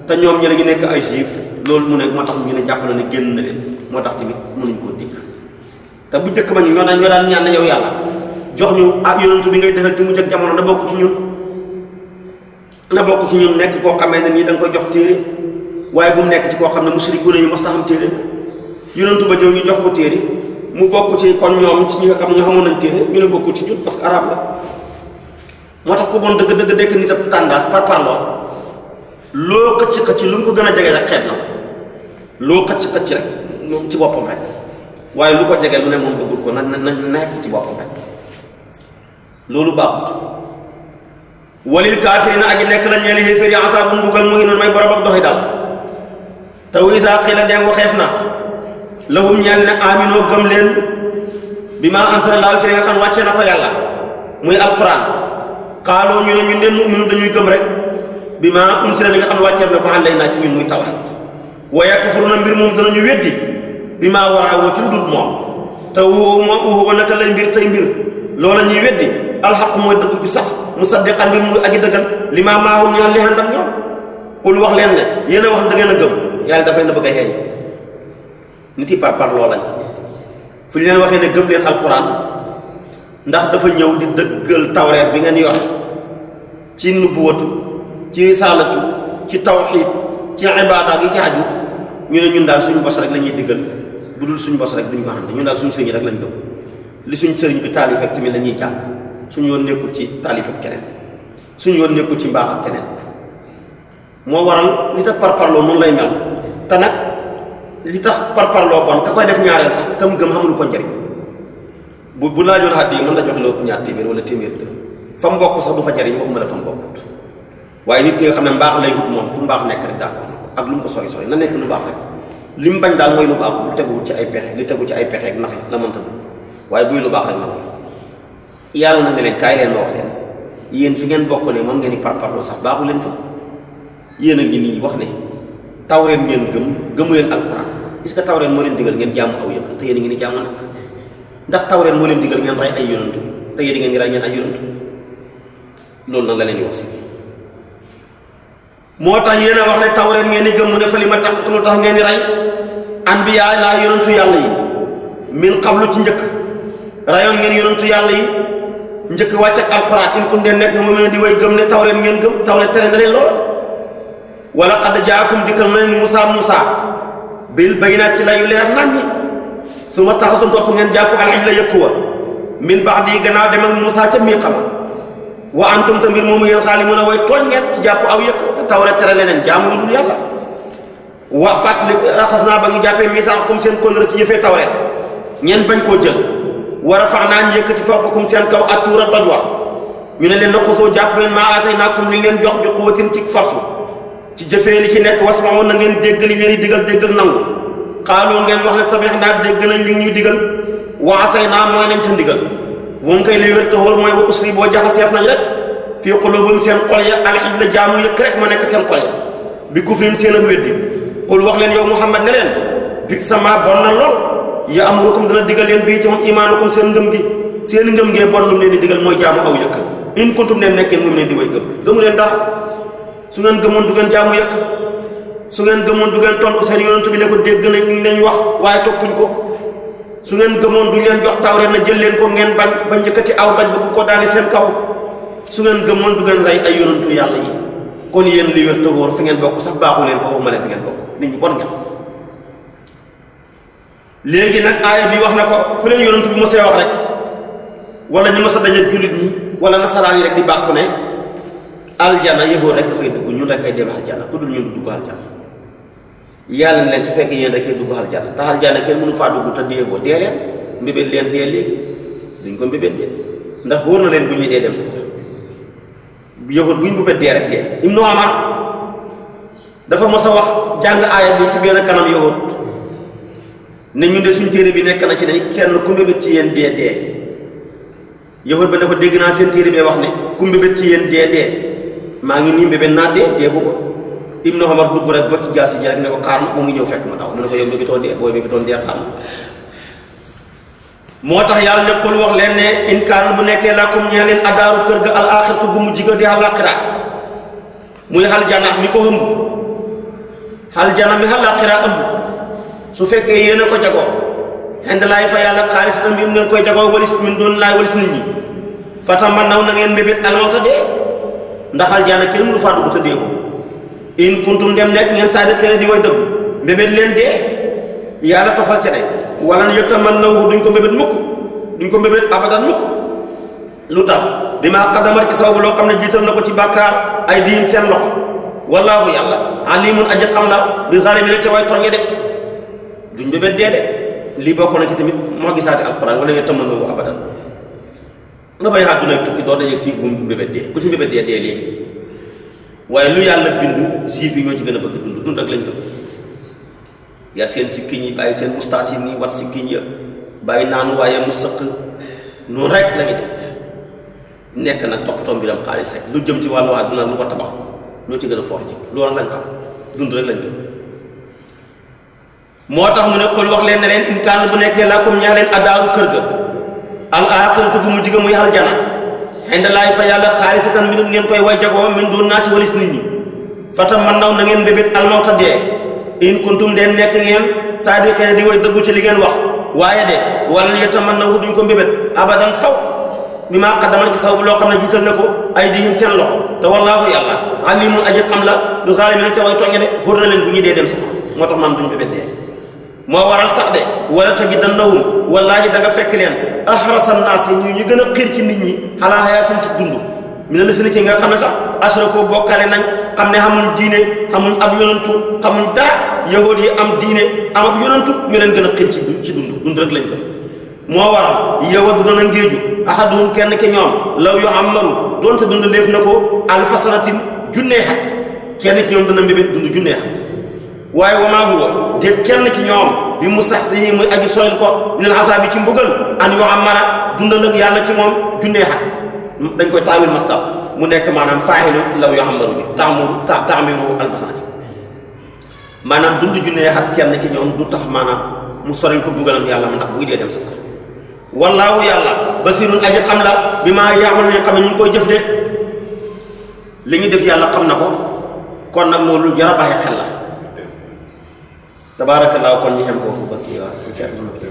te ñoom ñi la ñu nekk ay juif loolu mu ne moo tax ñu ne jàpp na ne génn na leen moo tax tamit mënuñ koo dégg te bu njëkk ma ñu ñoo daan ñaan yow yàlla jox ñu yonent bi ngay defal ci mujj ak jamono na bokk ci ñun nekk koo xamee ne nii da nga koy jox téere waaye bu mu nekk ci koo xam ne musrikuun yi mos ta xam téere yonent ba ñëw ñu jox ko téere mu bokk ci kon ñoom ci ñi nga xam ne ñu xamoon nañ téere ñu ne bokku ci ñun parce que arabe la moo tax ku bon dëgg dekk nit ab tendance par parloo loo xëcc lu mu ko gën a jege rek xeet na loo xëcc rek moom ci boppam rek waaye lu ko jege lu ne moom bëggul ko na nekk ci boppam rek loolu baaxut walil kaafirina aji nekk la ñeeli xéeféer yi azaabun mbugal muhiinun may borom ak doxi dal te wa izaa qiila dem waxeef na lahum ñeel ne aminoo gëm leen bi ma anzalallaahu ci li nga xam wàcce na ko yàlla muy alquran xaaloo ñu ne ñun de mu'minu dañuy gëm rek bi ma unsila li nga xam ne wàcce na ko alaynaa ci ñun muy tawraat wa yakfuruna mbir moom danañu weddi bi maa waraawoo ci lu dul moom te wuuwa naka lay mbir tey mbir loola ñuy weddi alxaq mooy dëgg bi sax musaddiqan mbir muy aji dëggal li maa maahum ñoom li àndam ñoom kul wax leen ne yéen a wax da ngeen a gëm yàlla daf leen a bëgg a xeeñ nit yi par loo lañ fu ñu leen waxee ne gëm leen alquran ndax dafa ñëw di dëggal tawreet bi ngeen yore ci nubuwatu ci risaalatu ci tawxiid ci ibaada yi ci aju ñu ne ñun daal suñu bos rek la ñuy diggal bu dul suñu bos rek duñu ko xam ne ñun daal suñu sëriñ rek lañ gëm li suñu sëriñ bi taalif ak tamit la ñuy jàng suñu yoon nekkul ci taalif ak keneen suñu yoon nekkul ci mbaax ak keneen moo waral li tax parparloo noonu lay mel te nag li tax parparloo kon ka koy def ñaareel sax kam gëm xamul ko njëriñ bu laajoon xaddi yi mën na joxe lu ëpp ñaar téeméer wala téeméer dë fa mu bokk sax du fa jariñ waxuma la fa mu bokkut waaye nit ki nga xam ne mbaax lay wut moom fu mbaax nekk rek d'accord ak lu mu ko sori na nekk lu baax rek li mu bañ daal mooy lu baax lu tegu ci ay pexe li tegu ci ay pexe ak naxe la mënta du waaye buy lu baax rek na ko yàlla na ne leen kaay leen ma wax leen yéen fi ngeen bokk ne moom ngeen di parparloo sax baaxu leen fa yéen a ngi nii wax ne tawreet ngeen gëmu leen alquran est-ce que tawreet moo leen digal ngeen jaamu aw yëkk te yéen a ngi ni jaamu nag ndax tawreet moo leen digal ngeen rey ay yonantu te yéen a ngeen di rey ngeen ay yonantu loolu nag la leen di wax si moo tax yéen a wax ne tawreet ngeen di gëm mu ne fa li ma taqtulu tax ngeen di rey anbiyaa laa yonantu yàlla yi min qablu ci njëkk rayoon ngeen yonantu yàlla yi njëkk wàcc ak alquran in kun deen nekk mu ne di way gëm ne tawreet ngeen gëm tawreet tere na leen loola wala qad jaakum dikkal na leen Musa bil bayinaat ci layu leer nañ ñi su ma taxasum topp ngeen jàpp al ijla yëkku wa min ba'di gannaaw dem ak Musa ca mii xam wa antum te mbir moomu yéen xaalimuun a way tooñ ngeen ci jàpp aw yëkk tawreet tere leneen jaamu lu dul yàlla wa fàttali raxas naa ba ñu jàppee misaaxakum seen kóllëre ci yëfee tawreet ñeen bañ koo jël wa rafa'naa ñu yëkkati fawqakum seen kaw at-tuura doj wa ñu ne leen la xusoo jàpp leen maa aataynaakum li leen jox bi quwwatin ci force ci jëfee li ci nekk wasma'u na ngeen dégg li ngeen di digal déggal nangu xaaloo ngeen wax ne sami'naa dégg nañ li ñuy digal wa asaynaa mooy nañ sa ndigal moom kay li wér te wóor mooy wa usri boo jaxaseef nañ rek fii quluubihim seen xol ya al-ijla jaamu yëkk rek moo nekk seen xol ya bi kufrihim seen ak weddi qul wax leen yow Muhammad ne leen bi sama bon na lool ya amurukum dana digal leen bii ci moom imaanukum seen ngëm gi seen ngëm ngee bon lu mu leen di digal mooy jaamu aw yëkk in kuntum ne nekkeen moom leen di way gëmu leen dara su ngeen gëmoon du ngeen jaamu yëkk su ngeen gëmoon du ngeen tontu seen yonent bi ne ko dégg nañ li leen wax waaye toppuñ ko su ngeen gëmoon du leen jox tawreet na jël leen ko ngeen bañ ba njëkkati aw daj bëgg ko daani seen kaw su ngeen gëmoon du ngeen rey ay yonentu yàlla yi kon yéen li wér te wóor fi ngeen bokk sax baaxu leen foofu ma ne fi ngeen bokk nit ñi bon ngeen léegi nag aaya bi wax na ko fu leen yonentu bi mosee wax rek wala ñu mos a daje jullit ñi wala nasaraan yi rek di bàkku ne aljana yëgoo rek dafay dugg ñun rek ay dem aljana ku dul ñun du dugg aljana yàlla ne leen su fekkee yéen rek ay dugg aljana te aljana kenn mënu faa dugg te di yëgoo dee leen mbébét leen dee léegi duñ ko mbébét dee ndax wóor na leen bu ñuy dee dem safara yahud buñ mbébét dee rek dee. Ibnu Umar dafa mos a wax jàng aaya bi ci benn kanam yahud ne ñun de suñ téere bi nekk na ci ne kenn ku mbébét ci yéen dee dee. yahud ba ne ko dégg naa seen téere bee wax ne ku mbébét ci yéen dee dee maa ngi nii mbébét naa dee dee ko. Ibnu Umar dugg rek ba ci jaasi ji rek ne ko xaar ma mu ngi ñëw fekk ma daw mu ne ko yow mbébétoo dee booy mbébétoon dee xaar ma. moo tax yàlla ne qul wax leen ne in kaan bu nekkee lakum ñee leen adaaru kër ga al axiratu gu mujj ga di àllaaxira muy aljana mi ko ëmb aljana mi àllaaxira ëmb su fekkee yéen a ko jagoo xend laay fa yàlla xaalis na mbir ngeen koy jagoo walis min doon laay walis nit ñi fatamannaw na ngeen mbébét almawta dee ndax aljana kenn mënu faa dugg te dee ko in kuntum dem nekk ngeen saadiqiina di way dëgg mbébét leen dee yàlla tofal ca de wala yatamannaw duñ ko mbébét mukk duñ ko mbébét abadan mukk lu tax bi maa qaddamat ci sababu loo xam ne jiital na ko ci bàkkaar ay diim seen loxo wallaahu yàlla alimun aji xam la bi zaalimiina ca way tooñe de duñ mbébét dee de lii bokk na ci tamit moo gisaati alquran wala yatamannaw abadan nga bay àdduna tukki doo dajeeg siif bu mbébét dee ku ci mbébét dee dee léegi waaye lu yàlla bind siif yi ñoo ci gën a bëgg dund rek lañ bëgg yar seen sikkiñ yi bàyyi seen mustaas yi nii wat sikkiñ ya bàyyi naanu waaye mu sëq noonu rek la ñuy def nekk nag toppatoo mbiram xaalis rek lu jëm ci wàllu àdduna lu ko tabax ñoo ci gën a foor ji loolu lañ xam dund rek lañ bëgg. moo tax mu ne xul wax leen ne leen in kaan bu nekkee lakum ñaa leen adaaru kër ga al aaxiratu gu mujj ga muy aljana indallaahi fa yàlla xaalisatan mbir ngeen koy way jagoo min doon naa si walis nit ñi fatamannaw na ngeen mbébét almawta dee in kuntum den nekk ngeen saadiqiina di way dëggu ci li ngeen wax waaye de wala yatamannaw duñ ko mbébét abadan faw bi maa qaddamat ci sababu loo xam ne jiital na ko ay dihim seen loxo te wallaahu yàlla alimun aji xam la du zaalimiina ca way tooñe de xur na leen bu ñuy dee dem safara moo tax man duñ mbébét dee moo waral sax de wala tajidannahum wallaahi da nga fekk leen ahrasa naas yi ñu gën a xiir ci nit ñi alaa hayaatin ci dund mi ne la si ci nga xam ne sax asrakoo bokkale nañ xam ne xamuñ diine xamuñ ab yonantu xamuñ dara yahuud yi am diine am ab yonantu ñu leen gën a xiir ci dund rek lañ ko moo waral yahuud doon a ngéeju ahaduhum kenn ki ñoom law yu ammaru doonte dund léef na ko alfa sanatin junnee xat kenn ci ñoom dana mbébét dund junnee xat waaye wa maa huwa déet kenn ci ñoom bi mu sax si muy aji solil ko minal azaabi ci mbugal an yu amara dundal ak yàlla ci moom junnee xat dañ koy taawil masdar mu nekk maanaam faa'ilu law yu amaru bi taamiru alfa sanati maanaam dund junnee xat kenn ci ñoom du tax maanaam mu solil ko mbugalam yàlla ma ndax buy dee dem safara wallaahu yàlla basirun aji xam la bi maa yaamalu ñu xam ne ñu ngi koy jëf de li ñu def yàlla xam na ko kon nag moom lu jar a bàyyi xel la tabaarakallaahu kon ñu xem foofu ba kii waa ci seet ma kii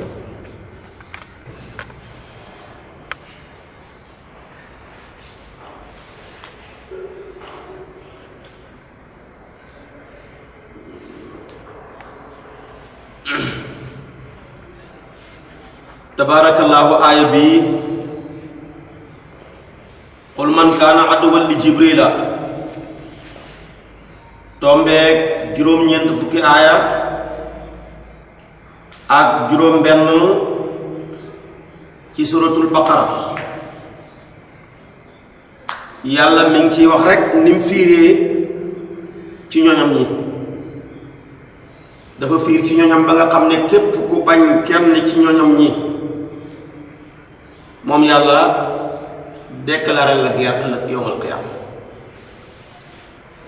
tabaarakallaahu aaya bi qul man kaana aduwwan li jibrila tombeek juróom-ñeent fukki aaya ak juróom benn ci suratul baqara yàlla mi ngi ciy wax rek ni mu fiiree ci ñoñam ñi dafa fiir ci ñoñam ba nga xam ne képp ku bañ kenn ci ñoñam ñi moom yàlla déclaré la guerre ëllëg yawmal qiyaama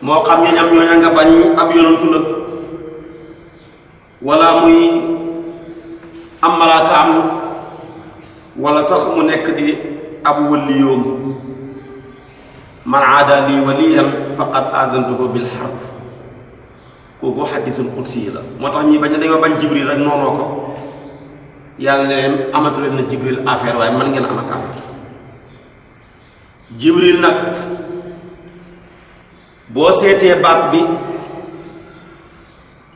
moo xam ñoñam ñooña nga bañ ab yonantu la wala muy am malaaka am wala sax mu nekk di ab waliyoom man aada lii waliyan faqad azantuhu bil harb kooku xadiisul qudsi la moo tax ñi bañ dañoo bañ jibril rek noonoo ko yàlla ne leen amatu leen na jibril affaire waaye man ngeen am ak affaire jibril nag boo seetee baat bi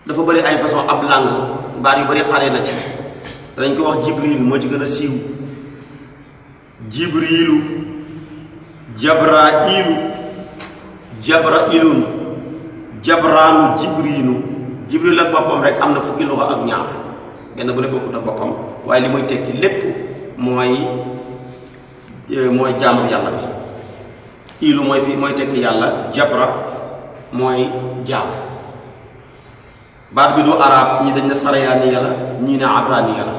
dafa bëri ay façon ab langue baat yu bëri xare na ci dañ ko wax jibril moo ci gën a siiw jibrilu jabrailu jabrailun jabraanu jibrilu jibril ak boppam rek am na fukki luxa ak ñaar benn bu ne bokkut ak boppam waaye li muy tekki lépp mooy jaamu yàlla bi. ilu mooy mooy tekki yàlla, jabra mooy jaam. baat bi du arab ñi dañ ne sarayaani yàlla ñii ne abraani yàlla.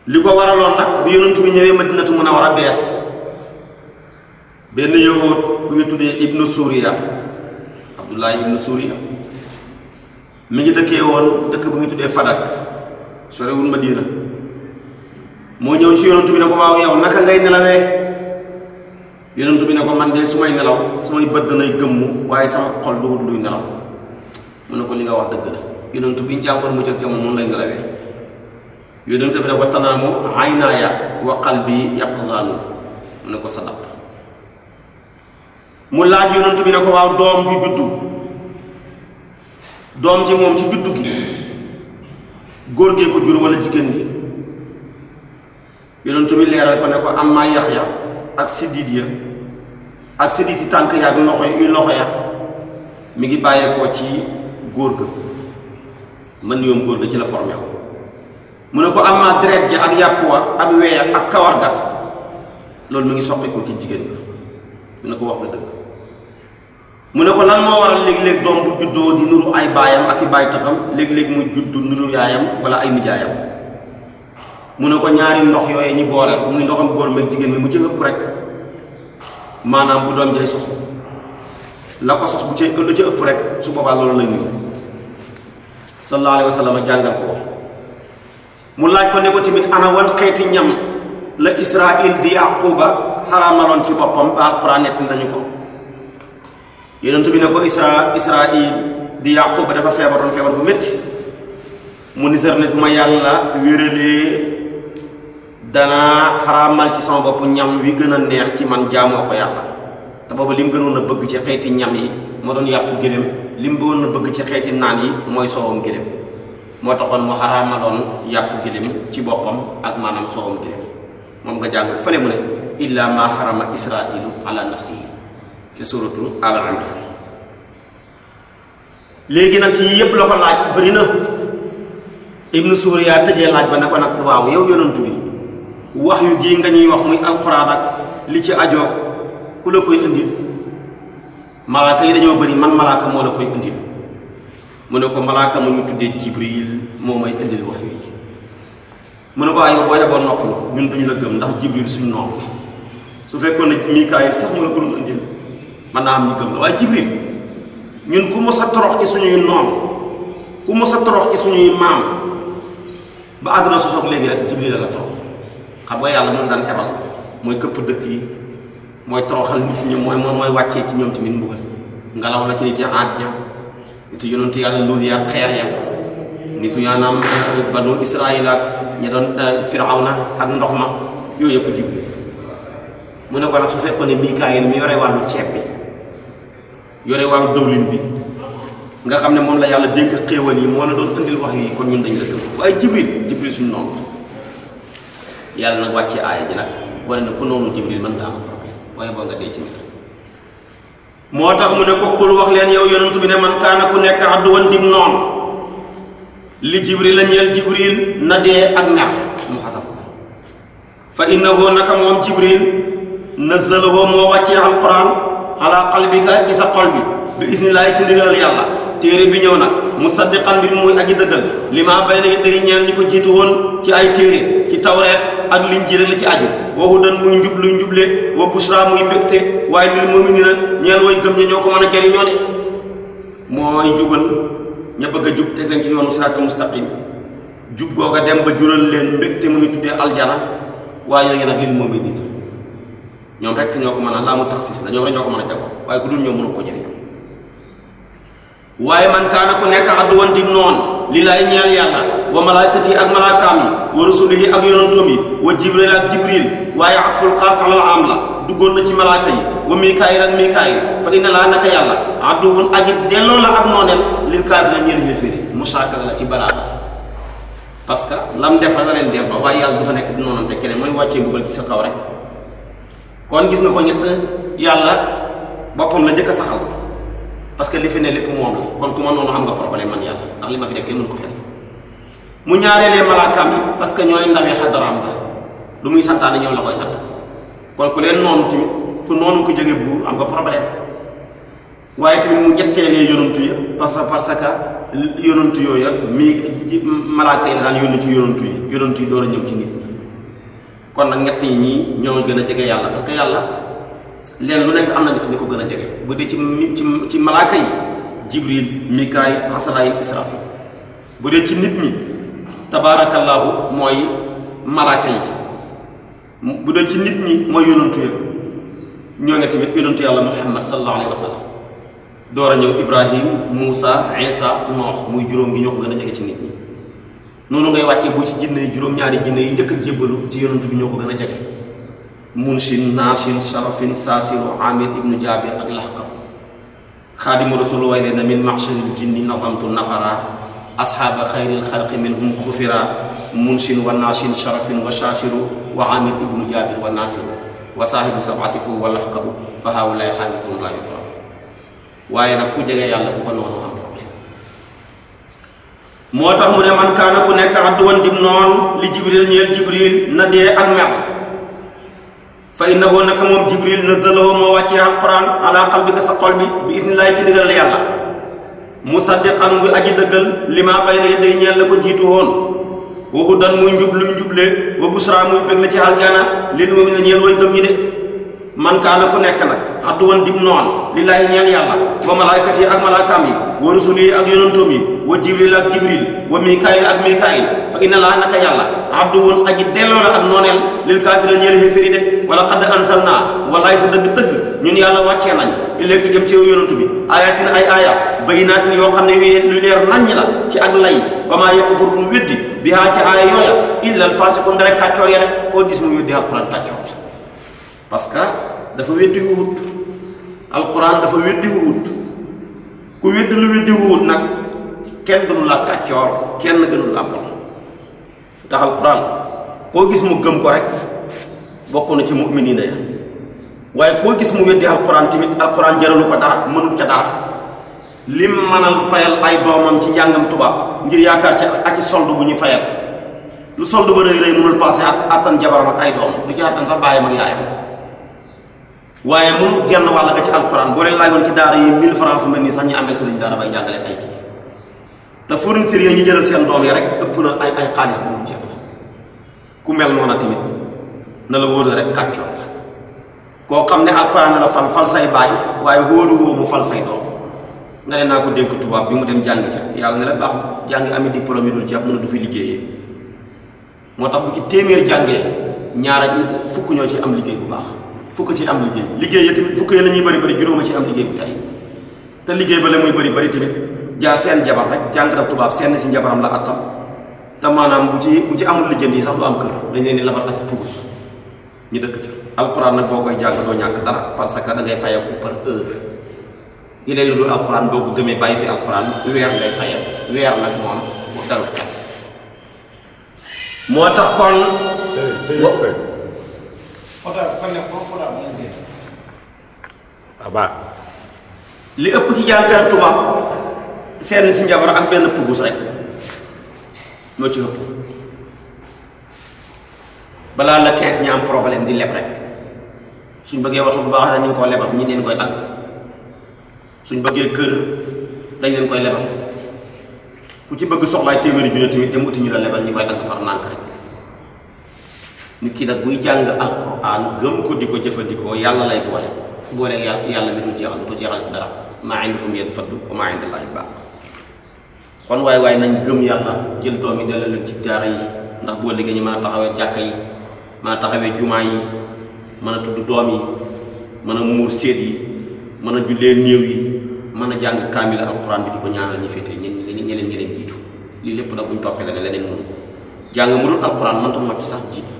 li ko waraloon nag bi yonent bi ñëwee Madinatu Munawwara bees, benn yahud bu ñu tuddee ibnu Suriya, Abdullahi ibnu Suriya mi ngi dëkkee woon dëkk bu ñu tuddee Fadak, sorewul Madina. moo ñëw ci yonent bi ne ko waaw yow naka ngay nelawee? yonent bi ne ko man de su may nelaw samay bët danay gëmmu waaye sama xol du luy nelaw. mu ne ko li nga wax dëgg la. yonent bi ñu jàngoon mu jëkk moom noonu lay nelawee. yonent bi ne ko tanaamu aynaaya wa qalbi yaqdaanu. mu ne ko sadaq. mu laaj yonent bi ne ko waaw doom ju juddu, doom ji moom ci juddu gi góor gee ko jur wala jigéen gi? yonent bi leeral ko ne ko am maa Yaxya ak siddiit ya ak siddiit yi tànk ya ak loxo ya mi ngi bàyyeekoo ci góor ga, man yoom góor ga ci la formé wu. mu ne ko am maa deret ja ak yàpp wa ak weya ak kawar ga loolu mi ngi soqi ko ci jigéen ga. mu ne ko wax nga dëgg. mu ne ko lan moo waral léeg-léeg doom bu juddoo di nuru ay baayam ak i baay taxam, léeg-léeg muy juddu nuru yaayam wala ay nijaayam? mu ne ko ñaari ndox yooyu ñi boole muy ndoxam góor meeg jigéen bi mu ci ëpp rek maanaam bu doom jay sos la ko sos bu ci lu ci ëpp rek su boobaa loolu lay nuyu. sallallahu alayhi wa sallam jàngal ko. mu laaj ko ne ko tamit ana wan xeeti ñam la Israil di Yaquba xaraamaloon ci boppam ba Alquran nett nañu ko. yonent bi ne ko Israil di Yaquba dafa feebaroon feebar bu métti. mu ni sër ne bu ma yàlla wéralee danaa xaraamal ci sama bopp ñam wi gën a neex ci man jaamoo ko yàlla. te booba li mu gënoon a bëgg ci xeeti ñam yi moo doon yàpp gëléem, li mu gënoon a bëgg ci xeeti naan yi mooy soowam gëléem. moo taxoon mu xaraamaloon yàpp gëléem ci boppam ak maanaam soowam gëléem. moom nga jàng fële mu ne illa ma xarama israilu ala nafsihi ci suratu al-Imran. léegi nag ci yépp la ko laaj bëri na. ibnu Suriya tëjee laaj ba ne ko nag waaw yow yonantu bi wax yu gii nga ñuy wax muy alxuraan ak li ci ajoog ku la koy indil? malaaka yi dañoo bëri, man malaaka moo la koy indil. mu ne ko malaaka mu ñu tuddee Jibril moo may indil wax yu yi. mu ne ko ay boo yeboo nopp la ñun duñu la gëm ndax Jibril suñu noonu la. su fekkoon ne Mikaayil sax mu la ko doon indil man naa am ñu gëm la, waaye Jibril ñun ku mos a torox ci suñuy noon, ku mos a torox ci suñuy maam ba àdduna sosoog léegi rek Jibril la torox. xam nga yàlla moom daan ebal mooy këpp dëkk yi, mooy toroxal nit ñi, mooy wàccee ci ñoom tamit mbugal. ngelaw la ci nit ya Aad ña, nitu yonentu yàlla Luut ya xeer ya, nitu yaanaam banu Israayil ak ña doon Firawna ak ndox ma, yooyu yëpp Jibril. mu ne ko nag su fekkoon ne Mikaayil mi yore wàllu ceeb bi, yore wàllu dëwlin bi, nga xam ne moom la yàlla dénk xéewal yi, moo la doon indil wax yi, kon ñun dañ la gëm. waaye Jibril suñu noonu. yàlla nag wàccee aaya ji nag wane na ku noonu Jibril mën nga am problème, waaye boo nga dee ci mbir. moo tax mu ne ko qul wax leen yow yonent bi ne man kaana ku nekk adduwan dim noonu li Jibril la ñeel Jibril na dee ak mer mu xasab. fa innahu naka moom Jibril nazzalahu moo wàccee alquran ala qalbika ci sa xol bi isnillaahi ci ndigalal yàlla. téere bi ñëw nag musaddiqan bi muy aji dëggal li maa bayna yadayhi ñeel ñi ko jiitu woon ci ay téere ci tawreet ak linjiil la ci aju. wa hudan muy njub luy njuble, wa busra muy mbégte, waaye lil mu'minina ñeel way gëm ñi ñoo ko mën a jariñoo de. mooy jubal ña bëgg a jub te leen ci yoonu siraatal mustaqim. jub googa dem ba jural leen mbégte mu ñu tuddee aljana, waaye ñoo ngi nag lil mu'minina ñoom rek ñoo ko mën a laa mu taxsis la, ñoom rek ñoo ko mën a jago, waaye ku dul ñoom mënu ko jëriñoo. waaye man kaana ku nekk adduwan dim noon lillaahi ñeel yàlla wa malaaykat yi ak malaakaam yi wa rusulihi ak yonantoom yi wa jibril ak jibril, waaye atful xaas alal am la duggoon na ci malaaka yi wa mikaayil ak mikaayil. fa inna laa naka yàlla adduwun aji delloo la ak nooneel lil kaafiriina ñeel xéeféeri. musaakala la ci balaaga, parce que lam def la leen delloo, waaye yàlla du fa nekk di noonante keneen, mooy wàccee mbugal ci sa kaw rek. kon gis nga ko ñett yàlla boppam la njëkk a saxal, parce que li fi ne lépp moom la. kon ku ma noonu xam nga problème man yàlla, ndax li ma fi def kenn mënu ko fenn. mu ñaareelee malaakaam yi parce que ñooy ndawi xadaraam la lu muy santaane ñoom la koy sant kon ku leen noonu tamit fu noonu ko jóge buur am nga problème waaye tamit mu ñetteelee yonantu ya parce que yonantu yooya malaaka yi daan yónni ci yonantu yi door a ñëw ci nit ñi kon nag ñett yi ñii ñoo gën a jege yàlla parce que yàlla leen lu nekk am na ñu ko gën a jege bu dee ci malaaka yi jibril mikaayil asraayil israfil bu dee ci nit ñi tabaarakallaahu mooy malaaka yi bu dee ci nit ñi mooy yonantu ya ñoo nga tamit yonantu yàlla muhammad sallallahu alayhi wa sallam door a ñëw ibrahim muusa isa noox muy juróom gi ñoo ko gën a jege ci nit ñi noonu ngay wàccee bu ci jinne yi juróom-ñaari jinne yi njëkk a jébbalu ci yonantu bi ñoo ko gën a jege munshin naashin sharafin saasiru amir ibnu jabir ak laxqab xaadimu rasul way leen na min maxsharil jinni nazamtu nafara asxaaba xayril xalqi minhum xufira munshin wa naashin sharafin wa shaashiru wa amir ibnu jabir wa naasiru wa saahibu sabati foofu wa laxqabu fa haawulaay xaalitun laa yudra waaye nag ku jege yàlla bu ko noonu am problème moo tax mu ne man kaana ku nekk adduwan dim noon li jibril ñeel jibril na dee ak mer fa innahu naka moom jibril nazalahu moo wàccee alquran ala qalbika sa xol bi bi idnillaahi ci ndigal yàlla musaddiqan muy aji dëggal li ma bayna yaday ñeel la ko jiitu woon wa hudan muy njub luy njublee wa busra muy bég la ci aljana lil mu'miniina ñeel way gëm ñi de man kaana ku nekk nag adduwan dim noon lillaahi ñeel yàlla wa malaaykat yi ak malaakaam yi wa rusul yi ak yonantoom yi wa jibril ak jibril wa mikaayil ak mikaayil fa inna laa naka yàlla abduwun aji delloo la ak nooneel lil kaafiriin ñeel xéeféri de wala qad anzalnaa walaay sa dëgg-dëgg ñun yàlla wàccee nañ ilayka jëm ci yonantu bi ayatin ay aaya bayyinaatin yoo xam ne lu leer naññ la ci ak lay wa maa yakfur mu weddi bihaa ci aaya yooya illa al faasiquun rek kàccoor ya rek koo gis mu weddi alquran kàccoor la parce que dafa weddi wut alquran dafa weddi wut ku weddi lu weddi wut nag kenn gënu la kàccoor kenn gënu la bon tax alquran koo gis mu gëm ko rek bokk na ci mu'miniina ya waaye koo gis mu weddi alquran tamit alquran jaralu ko dara mënul ca dara lim mënal fayal ay doomam ci njàngam tubaab ngir yaakaar ci ak solde bu ñu fayal lu solde ba rëy rëy mënul passé attan jabaram ak ay doom du ci attan sax bàyyam ak yaayam waaye mënu genn wàll nga ci alquran boo leen laajoon ci daara yi 1000 francs fu mel nii sax ñu amee sëriñ daara bay jàngale ay kii te fourniture yi ñu jëlal seen doom yi rek ëpp na ay xaalis bu mu jeex la ku mel noona tamit na la wóor na rek kàccoor la koo xam ne alquran na la fal say baay waaye wóolu woo mu fal say doom nga ne naa ko dénk tubaab bi mu dem jàng ca yàlla ne la baax jàngi ami diplôme yi dul jeex mën a du fi liggéeyee moo tax bu ci téeméer jàngee ñaara fukk ñoo ci am liggéey bu baax fukk ci am liggéey ya tamit fukk ya la ñuy bëri bëri juróoma ci am liggéey bu tey te liggéey ba la muy bëri tamit jaar seen jabar rek jàngatam tubaab seen si njabaram la attam te maanaam bu ci amul lijjanti yi sax du am kër dañ leen di labal as pugus ñu dëkk ca alquran nag boo koy jàng doo ñàkk dara parce que da ngay fayeeku par heure yi leen lu dul alquran boo ko gëmee bàyyi fi alquran weer ngay fayeeku weer nag moom bu dalul kat moo tax kon li ëpp ci jàngkat tubaab seen si njabar ak benn pugus rek moo ci ëpp balaa la 15 ñi am problème di leb rek suñ bëggee waxtu bu baax dañu koo lebal ñi leen koy tagg suñ bëggee kër dañ leen koy lebal ku ci bëgg soxlaay téeméeri junni tamit dem uti ñu la lebal ñu koy tagg par nànk rek nit ki nag buy jàng alquran gëm ko di ko jëfandikoo yàlla lay boole yàlla mi du jeexal du ko jeexal dara maa indakum yanfaddu wa maa indallaahi baaq kon waaye nañ gëm yàlla jël doom yi delloo leen ci daara yi ndax boo liggéey ñu mën a taxawee jàkka yi mën a taxawee jumaa yi mën a tudd doom yi mën a muur séet yi mën a jullee néew yi mën a jàng kaamil alquran bi di ko ñaanal ñu féete ñeneen jiitu lii lépp nag buñ toppee la ne leneen mënu jàng mu dul alquran mënta mot ci sax jiitu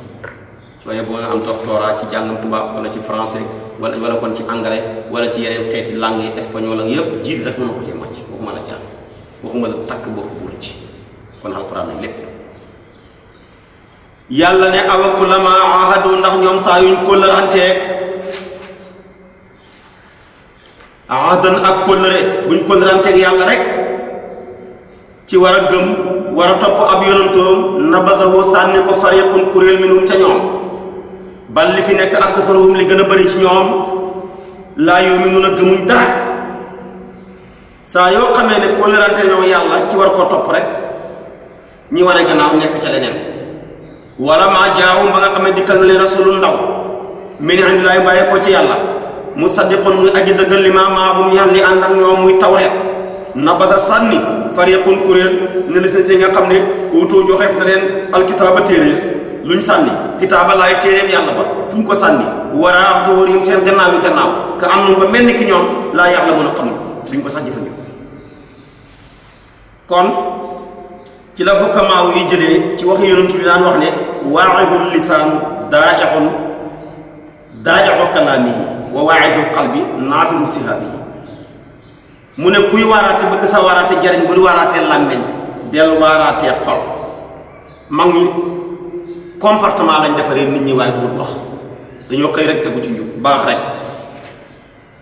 sooy boo nga am doctorat ci jàngam tubaab wala ci français wala kon ci anglais wala ci yeneen xeeti langue yi espagnol ak yëpp jiit rek mën na ko ci màcc waxuma la jàng waxuma la takk bopp buur ci kon alquran nag lépp yàlla ne awa kullama ahadu ndax ñoom saa yuñ kóllëranteeg ahadan ak kóllëre buñ kóllëranteeg yàlla rek ci war a gëm war a topp ab yonantoom nabasahu sànni ko fariqun kuréel minhum ca ñoom bal li fi nekk aksaruhum li gën a bëri ci ñoom laa yu'minuuna gëmuñ dara. saa yoo xamee ne kóllërante ñoo yàlla ci war koo topp rek ñi wane gannaaw nekk ca leneen. wala maa jaahum ba nga xam ne dikkal na leen rasulun ndaw min indillaahi bàyyee ko ci yàlla musaddiqun muy aji dëggal li maa maahum ñaan li ànd ak ñoom muy tawreet nabasa sànni fariqun kuréel ne li ci nga xam ne utu joxeef na leen alkitaaba téere luñ sànni kitaaba laay téereem yàlla ba fu ñu ko sànni waraa zuhurihim seen gannaaw yi gannaaw ka am nañ ba mel ni ki ñoom laa yàlla mën a xam ko duñ ko sax jëfandikoo. kon ci la hukkamaaw yi jëlee ci waxi yonent bi daan wax ne waaizul lisaan daa'i'u kalaamihi wa waa'izul qalbi naafidu sihaabihi mu ne kuy waaraate bëgg sa waaraate jariñ bu di waaraatee làmmeñ dellu waaraatee xol. mag ñi comportement lañ defaree nit ñi waaye du wax dañoo xëy rek tegu ci njub baax rek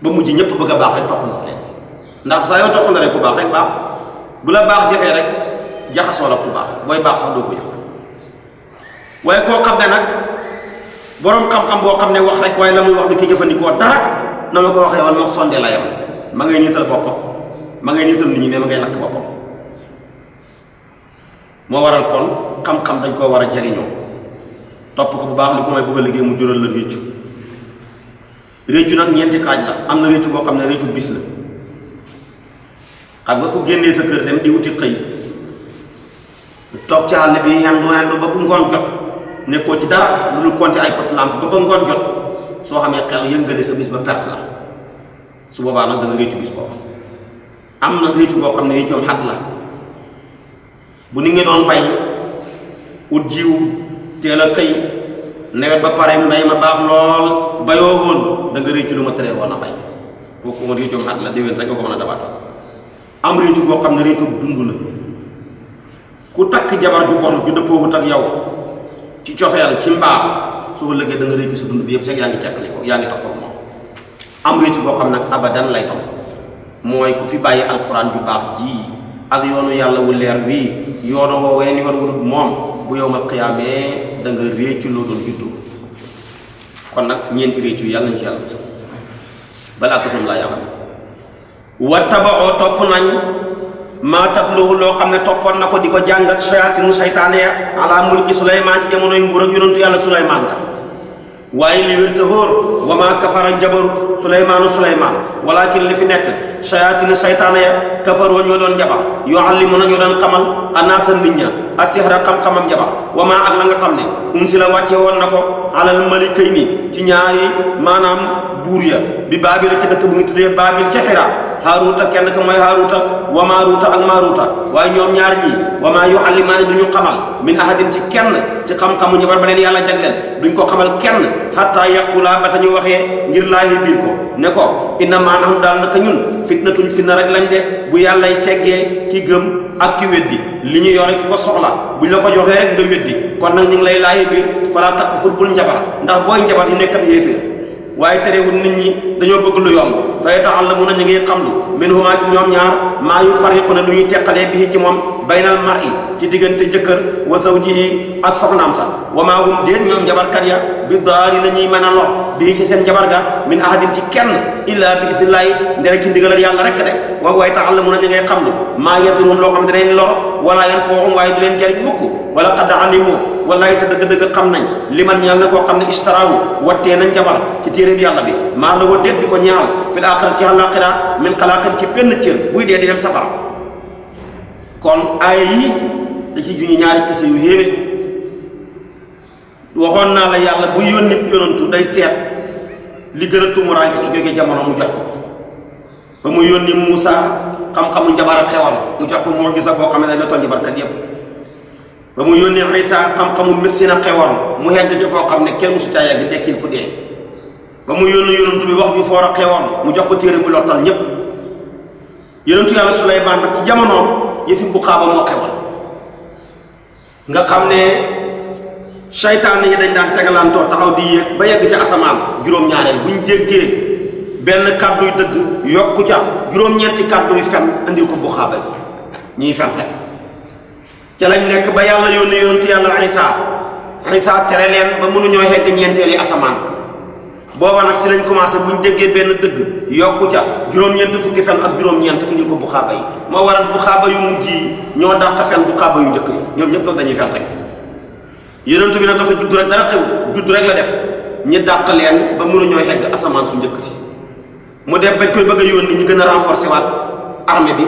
ba mujj ñëpp bëgg a baax rek topp na leen ndax saa yoo topp na rek ku baax rek baax bu la baax jafee rek jaxasoo la ku baax booy baax sax doo ko yëg. waaye koo xam ne nag boroom xam-xam boo xam ne wax rek waaye la muy wax du ki jëfandikoo dara na ma ko waxee wala moo sondee la yam ma ngay niital boppam ma ngay niital nit ñi mais ma ngay lakk boppam. moo waral kon xam-xam dañ koo war a jariñoo topp ko bu baax li ko may bëgg a liggéey mu jural la réccu. réccu nag ñeenti xaaj la am na réccu boo xam ne réccu bis la xam nga ku génnee sa kër dem di wuti xëy toog ci àll bi hendu ba bu ngoon jot nekkoo ci dara lu dul compter ay pot lampe ba ngoon jot soo xamee xel yëngale sa bis ba perte la su boobaa nag da nga réccu bis boobu. am na réccu boo xam ne réccoom xat la bu nit ñi doon bay ut jiw teel a xëy nawet ba pare mbay ma baax lool bayoo woon da nga réccu lu ma tere woon a bay kooku moom réccoom xat la déwén rek nga ko mën a dabaatal. am réccu boo xam ne réccu dund la ku takk jabar ju bon ju dëppoowut ak yow ci cofeel ci mbaax soo lëggee da nga réccu sa dund bi yëpp fekk yaa ngi càkkali ko yaa ngi taxaw moom. am réccu boo xam nag abadan lay doon mooy ku fi bàyyi alquran ju baax ji ak yoonu yàlla wu leer bii yoonu woo weneen yoon wu dul moom bu yow ma xiyaamee da nga réccu loo doon juddu. kon nag ñeenti réccu yàlla nañ ci yàlla mos balaa ko laa yàlla. wa tabaxoo topp nañ maa tatluhu loo xam ne toppoon na ko di ko jàngat shayaatinu saytaane ya ala mulki Suleymaan ci jamonoy nguur ak yonentu yàlla Suleymaan la. waaye li wér te wóor wa maa kafara jabaru Suleymaan walakin li fi nekk shayaatinu saytaane ya kafaroo ñoo doon jaba yuallimuna ñoo doon xamal annaasa nit ña asihra xam-xamam jaba wa maa ak la nga xam ne unsila wàcce woon na ko alal malikayni ci ñaari maanaam buur ya bi baabil ci dëkk bu ngi tuddee baabil ca Hira Haaruuta kenn ka mooy Haaruuta wa Maaruuta ak Maaruuta waaye ñoom ñaar ñii wa maa yuallimaani duñu xamal min ahadin ci kenn ci xam-xamu ñëbar ba leen yàlla jagleel duñ ko xamal kenn hatta yaqula ba tañu waxee ngir laahi biir ko ne ko innamaa nahnu daal naka ñun fitnatuñ fitna rek lañ de bu yàllay seggee ki gëm ak ki weddi li ñu yore ki ko soxla buñ la ko joxee rek nga weddi kon nag ñu ngi lay laahi biir falaa takfur bul njabar ndax booy njabar yu nekk ab yéeféer waaye terewul nit ñi dañoo bëgg lu yomb fa yata'allamuna ñu ngi xam lu minhumaa ci ñoom ñaar maa yufarriquna lu ñuy teqalee bii ci moom baynal mar'i ci diggante jëkkër wa zawjihi ak soxnaam sa wa maa hum déet ñoom njabarkat ya bi daari na ñuy mën a lor bii ci seen njabar ga min ahadin ci kenn illaa bi isnillaahi ndere ci ndigalal yàlla rek de wa yata'allamuna ñu ngay xam lu maa yadurruhum loo xam ne dinañ lor wala yanfa'uhum waaye du leen jariñ mukk wala qad alimu wallahi sa dëgg-dëgg xam nañ li man ñal na koo xam ne istaraahu wattee nañ njabar ci téere bi yàlla bi maa la wa déet di ko ñaal fil aaxirati ci àllaaxira min xalaaqin ci benn cër buy dee di dem safara. kon aaya yi da ci juñu ñaari kese yu yéeme waxoon naa la yàlla bu yónni yonantu day seet li gën a tumuraanke ci jóge jamono mu jox ko ba mu yónni Muusa xam-xamu njabar ak xewal mu jox ko moo gisa boo xam ne day dotoon njabarkat yépp ba mu yónnee Isa xam-xamu médecine ak xewal mu hegg ci foo xam ne kenn musu caa yegg dekkil ku dee ba mu yónni yonantu bi wax ju foor ak xewal mu jox ko téere bu lottal ñépp yonantu yàlla Suleymaan nag ci jamonoom yëfi bu xaaba moo xewal nga xam ne saytaan yi dañ daan tegalantoo taxaw di yéeg ba yegg ci asamaan juróom-ñaareel buñ déggee benn kàdduy dëgg yokku ca juróom-ñeenti kàdduy fen andil ko bu xaaba yi ñiy fen rek ca lañ nekk ba yàlla yónni yonentu yàlla Isa tere leen ba mënuñoo xegg ñeenteeli asamaan booba nag ci lañ commencé buñ déggee benn dëgg yokku ca juróom-ñeent fukki fen ak juróom-ñeent indil ko bu xaaba yi moo waral bu xaaba yu mujj yi ñoo dàq fen bu xaaba yu njëkk yi ñoom ñëpp nag dañuy fen rek yonentu bi nag dafa judd rek dara xew judd rek la def ñi dàq leen ba mënuñoo xegg asamaan su njëkk si mu dem bañ koy bëgg a yónni ñu gën a renforcer waat armée bi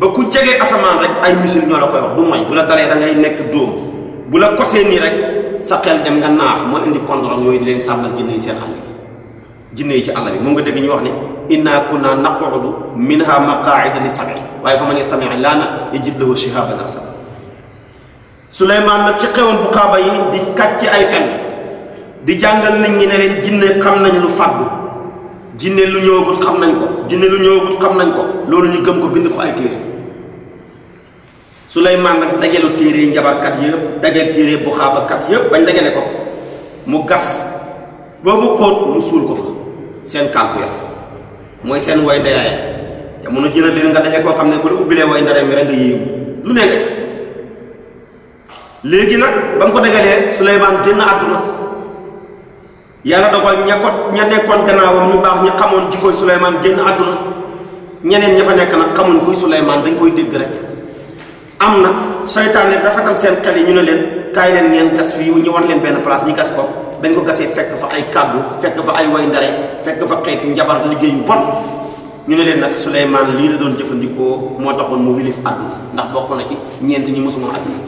ba ku jegee asamaan rek ay missile ñoo la koy wax du mooy bu la dalee da ngay nekk dóom bu la kosee nii rek sa xel dem nga naax moo indi kondorong yooyu di leen sàmmal jinne yi seen àll yi jinne yi ci àll bi moom nga dégg ñu wax ne inna kunna naqudu minha maqaida li sami waaye fa man yastami laana yajid lahu shihaban rasada Suleymaan nag ci xewam bu xaaba yi di kàcc ay fen di jàngal nit ñi ne leen jinne xam nañ lu fàddu jinne lu ñëwagul xam nañ ko jinne lu ñëwagul xam nañ ko loolu ñu gëm ko bind ko ay téere Suleymaan nag dajelu téere njabarkat yëpp dajel téere bu xaabakat yëpp bañ dajale ko mu gas boobu xóot mu suul ko fa seen kàmpu ya mooy seen way ndeyaaya jamono jëna leen nga daje koo xam ne bu la ubbilee way ndare mi rek nga yéemu lu ne nga ci léegi nag ba mu ko dajalee Suleymaan génn àdduna yàlla dogal ña nekkoon gannaawam ñu baax ñi xamoon jikkoy Suleymaan génn àdduna ñeneen ña fa nekk nag xamuñ kuy Suleymaan dañ koy dégg rek am na seytaane rafetal seen xel yi ñu ne leen kaay leen ngeen gas fii ñu wan leen benn place ñu gas ko bañ ko gasee fekk fa ay kàddu fekk fa ay way ndare fekk fa xeeti njabar liggéey yu bon ñu ne leen nag Suleymaan lii la doon jëfandikoo moo taxoon mu wilif àdduna ndax bokk na ci ñeent ñi mosuma àdduna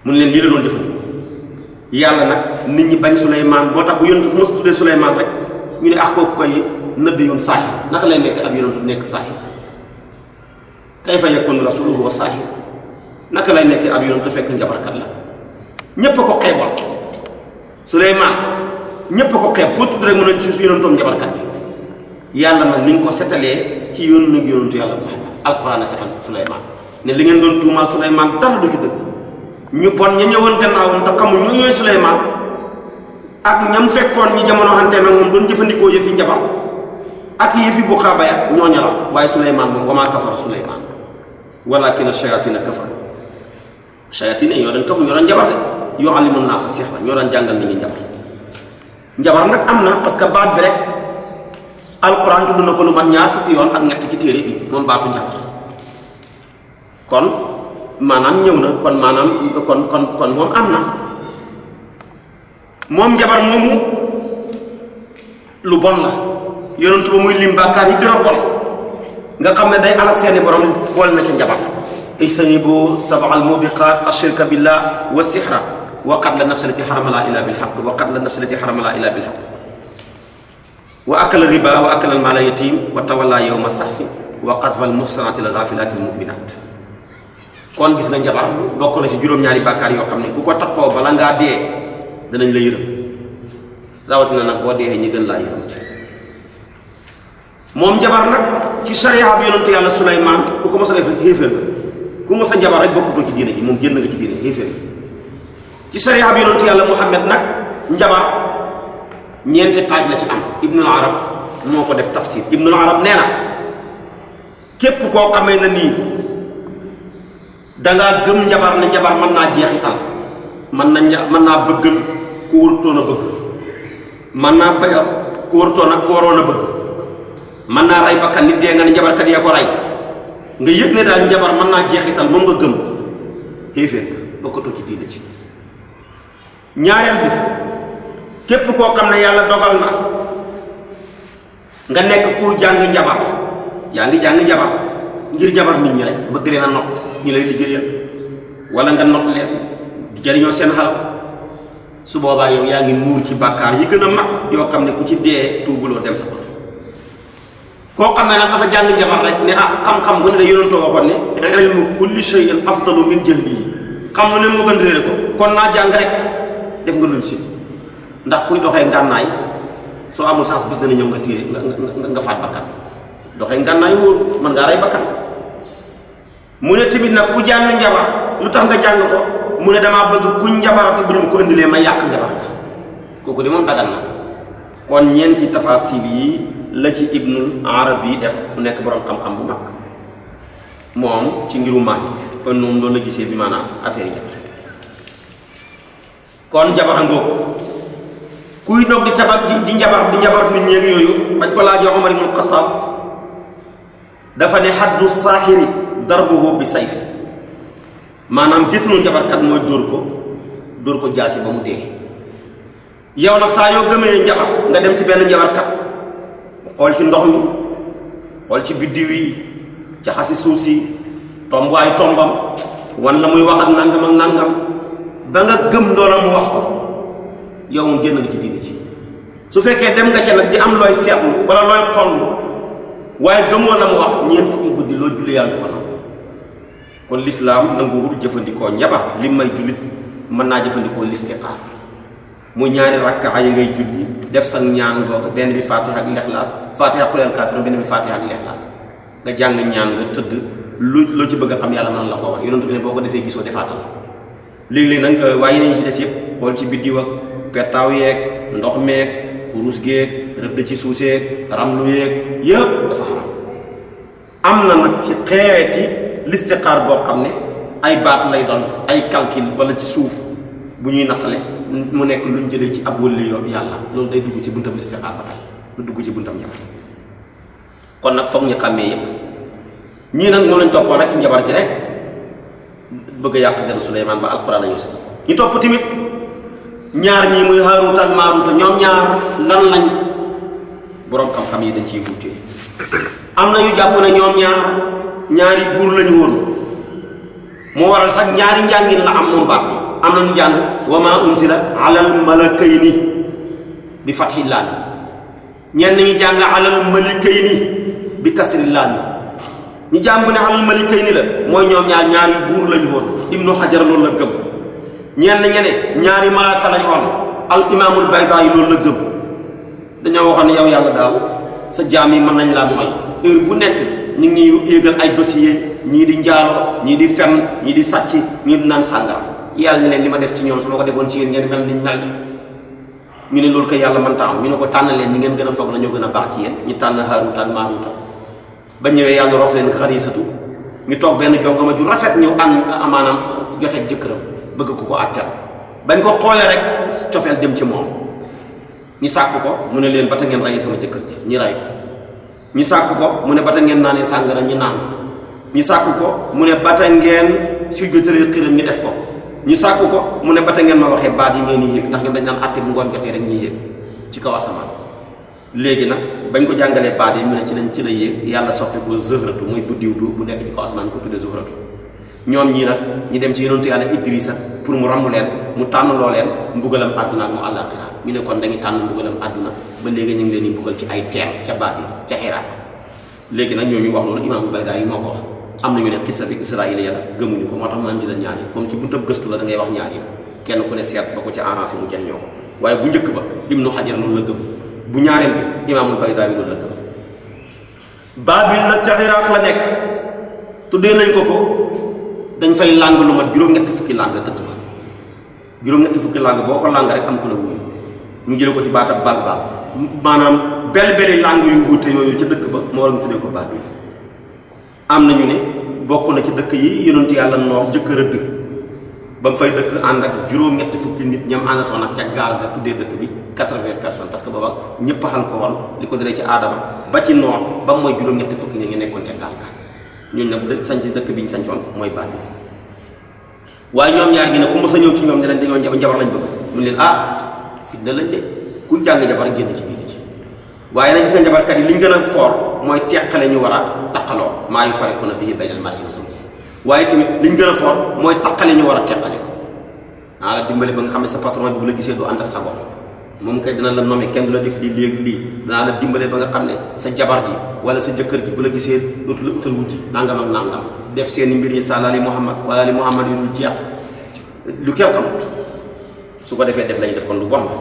mu ne leen lii la doon jëfandikoo yàlla nag nit ñi bañ Suleymaan boo tax bu yonent fu ma su tuddee Suleymaan rek ñu ne ah kooku koy nabiyun saahir naka lay nekk ab yonent nekk saahir kayfa yakunu rasuluhu wa saahir naka lay nekk ab yonent fekk njabarkat la ñépp a ko xeeboon Suleymaan ñépp a ko xeeb koo tudd rek mën a ci su yonentoom njabarkat bi yàlla nag ni ñu ko setalee ci yoonu nag yonentu yàlla Muhammad alquran setal Suleymaan ne li ngeen doon tuumaal Suleymaan dara du ci dëgg ñu bon ña ñëwoon gannaawam te xamul ñoo ñooy Suleymaan ak ñam fekkoon ñi jamono xante nag moom doon jëfandikoo yëfi njabar ak yëfi bu xaaba ya ñooña la waaye Suleymaan moom wa maa kafara Suleymaan walaakina shayaatiina kafaru shayaatiina ñoo doon kafu ñoo doon njabar de yuallimuuna naasa sihra ñoo doon jàngal nit ñi njabar nag am na parce que baat bi rek alquran tudd na ko lu mat ñaar fukki yoon ak ñett ci téere bi moom baatu njabar kon maanaam ñëw na kon maanaam kon moom am na moom njabar moomu lu bon la yonentu ba muy lim bàkkaar yi gën a bon nga xam ne day alal seeni borom boole na ca njabar ijtanibu sab'al mubiqaat ashirka billah wa sihra wa qatla nafsi allati harama laa illa bilhaq wa qatla nafsi allati harama laa illa bilhaq wa akala riba wa akala almaala yatim wa tawalla yawma sahfi wa qadfa almuhsanati alghafilaati almu'minaat kon gis nga njabar bokk na ci juróom-ñaari bàkkaar yoo xam ne ku ko takkoo bala ngaa dee danañ la yërëm rawatina nag boo dee ñi gën laa yërëm moom njabar nag ci sariya bi yonentu yàlla Suleymaan ku ko mos a def rek xéeféer nga ku mos a njabar rek bokkutoo ci diine ji moom génn nga ci diine xéeféer nga ci sariya bi yonentu yàlla Muhammad nag njabar ñeenti xaaj la ci am Ibnul Arab moo ko def tafsir Ibnul Arab nee na képp koo xamee na nii dangaa gëm njabar ne njabar mën naa jeexital mën naa bëggal ku warutoon a bëgg mën naa bañal ku warutoon a ku waroon a bëgg mën naa rey bakkan nit dee nga ne njabarkat yaa ko rey nga yëg ne daal njabar mën naa jeexital moom nga gëm xéeféer bokkatoo ci diine ci ñaareel bi képp koo xam ne yàlla dogal na nga nekk ku jàng njabar yaa ngi jàng njabar ngir jabar nit ñi rek bëgg leen a not ñu lay liggéeyal wala nga not leen di jariñoo seen xalaw su boobaa yow yaa ngi muur ci bàkkaar yi gën a mag yoo xam ne ku ci dee tuubuloo dem sa bopp koo xam ne nag dafa jàng njabar rek ne ah xam-xam bu ne da yonentoo waxoon ne ilmu kulli shay'in afdalu min jahlihi xam lu ne moo gën réere ko kon naa jàng rek def nga luñ si ndax kuy doxee ngànnaay soo amul sens bis dana ñëw nga tiire nga faat bakkan doxee ngànnaay wóor mën ngaa rey bakkan mu ne tamit nag ku jàng njabar lu tax nga jàng ko mu ne damaa bëgg ku njabarati bu ñu ma ko indilee ma yàq njabar kooku di moom dagan na kon ñeenti tafasil yi la ci Ibnul Arabi def mu nekk boroom xam-xam bu mag moom ci ngiru Maalik kon moom loolu la gisee bi maanaam affaire yi jabar kon jabar ngoog kuy nog di tabat di njabar nit ñeeg yooyu bañ ko laajee Umar ibn Khattab dafa ne haddu saaxiri darbuhu bi sayfi maanaam géttanu njabarkat mooy dóor ko jaasi ba mu dee yow nag saa yoo gëmee njabar nga dem ci benn njabarkat xool ci ndox mi xool ci biddiw yi jaxasi suuf si tomb ay tombam wan la muy wax ak nangam ba nga gëm loola mu wax ko yow moom génn nga ci diine ci su fekkee dem nga ca nag di am looy seetlu wala looy xool waaye gëmoo la mu wax ñeent fukki guddi loo julli yàlla ko nangu kon lislaam nanguwul jëfandikoo njabar li may jullit mën naa jëfandikoo listiqaar mu ñaari rakkaa yi ngay julli def sa ñaan googu benn bi fatiha ak lexlaas fatiha qulil kaafiruun benn bi fatiha ak lexlaas nga jàng ñaan nga tëdd loo ci bëgg a xam yàlla mën la ko wax yonent bi ne boo ko defee gisoo defaatal léeg-léeg nag waaye yeneen ci des yëpp xool ci biddiw ak pettaaw yeeg ndox meeg kurus géeg rëdd ci suuseeg ramlu yeeg yëpp dafa xaram am na nag ci xeeti listiqaar boo xam ne ay baat lay doon ay calcul wala ci suuf bu ñuy nattale mu nekk luñ jëlee ci ab wëlli yoo yàlla loolu day dugg ci buntam listiqaar ba tey lu dugg ci buntam njabar kon nag foog ñu xàmmee yëpp ñii nag moom lañ toppoon rek ci njabar ji rek bëgg a yàq deru Suleymaan ba alquran ñëw si ñu topp tamit ñaar ñii muy Haaruut ak Maaruut ñoom ñaar lan lañ boroom xam-xam yi dañ ciy wuute am na ñu jàpp ne ñoom ñaari buur lañu woon moo waral sax ñaari njàngin la am moom baat bi am na ñu jàng wa maa unsila alal malakayni bi fathil laam ñenn ñi jàng alal malikayni bi kasril laam ñi jàng bu ne alal malikayni la mooy ñoom ñaari buur lañu woon Ibnu Hajar loolu la gëm ñenn ñene ñaari malaaka lañu woon al imaamul Baydaayi loolu la gëm dañoo waxoon ne yow yàlla daal sa jaam yi mën nañ laa mooy heure bu nekk ñu ngi yéegal ay dossier ñii di njaaloo ñii di fen ñii di sàcc ñii di naan sàngara yàlla ne leen li ma def ci ñoom su ma ko defoon ci yéen ngeen mel niñ mel ñu ne loolu ko yàlla mënta am ñu ne ko tànn leen ñi ngeen gën a foog na ñoo gën a baax ci yéen ñu tànn Haaruut ak Maaruut ba ñëwee yàlla roof leen Xariisatu ñu toog benn jongama ju rafet ñu amaanaam joteeg jëkkëram bëgg ko àttal bañ ko xoolee rek cofeel dem ci moom ñu sàkk ko mu ne leen ba ta ngeen rey sama jëkkër ji ñu rey ko ñu sàkk ko mu ne ba ta ngeen naanee sàngara ñu naan ñu sàkk ko mu ne ba ta ngeen si jotalee xiram ñu def ko ñu sàkk ko mu ne ba ta ngeen ma waxee baat yi ngeen di yéeg ndax ñoom dañ naan àtte bu ngoon jotee rek ñuy yéeg ci kaw asamaan léegi nag bañ ko jàngalee baat yi mu ne ci la yéeg yàlla soppi ko Zuhratu muy buddiw bu nekk ci kaw asamaan ko tuddee Zuhratu ñoom ñii nag ñu dem ci yonentu yàlla Idrisa pour mu ràmm leen mu tànn loo leen mbugalam àdduna ak mu àllaaxira ñu ne kon dañuy tànn mbugalam àdduna ba léegi ñu ngi leen di mbugal ci ay teen ca baat yi ca Hiraat léegi nag ñooñu wax loolu imaamul Baydaayi moo ko wax am nañu ne xissa bi Israaïla ya gëmuñu ko moo tax ma andi la ñaar yi comme ci buntab gëstu la da ngay wax ñaar yi kenn ku ne seet ba ko ca arrangé mu jëriñoo ko waaye bu njëkk ba Ibnu Hajar loolu la gëm bu ñaareel bi imaamul Baydaayi loolu la gëm Baabil nag ca Iraq la nekk tuddee nañ ko dañ fay làng lu mat juróom-ñetti fukki làng dëkk ba juróom-ñetti fukki làng boo ko làng rek am ko la wuyu ñu jële ko ci baatab balbal maanaam bel-beli làng yu wuute yooyu ca dëkk ba moo war ñu tuddee ko Baabil am nañu ne bokk na ci dëkk yi yonent yàlla Noox jëkk rëdd ba mu fay dëkk ànd ak juróom-ñetti fukki nit ñam àndatoon ak ca gaal ga tuddee dëkk bi 80 personnes parce que booba ñëpp xal ko woon li ko dalee ci aadama ba ci Noox ba mooy juróom-ñetti fukki ñi ngi nekkoon ca gaal ga ñun nag sañ ci dëkk bi ñu sañcoon mooy Baabil waaye ñoom ñaar gi nag ku mos a ñëw ci ñoom ne leen dañoo jabar lañ bëgg mun leen fitna lañ de kuy jàng jabar génn ci biir ci waaye nag gis nga jabarkat yi li ñu gën a fort mooy teqale ñu war a taqaloo maa yufarriquuna bihi baynal mar'i wa zawjihi waaye tamit li ñu gën a fort mooy taqale ñu war a teqale naa la dimbale ba nga xam ne sa patron bi bu la gisee du ànd ak sa bopp moom kay dina la nommé kenn du la def lii léegi lii danaa la dimbale ba nga xam ne sa jabar ji wala sa jëkkër ji bu la gisee dootu la utal wujji nangam ak nangam def seeni mbir yi sàlla li Muhammad wala li Muhammad yu dul jeex lu kenn xamut su ko defee def lañu def kon lu bon la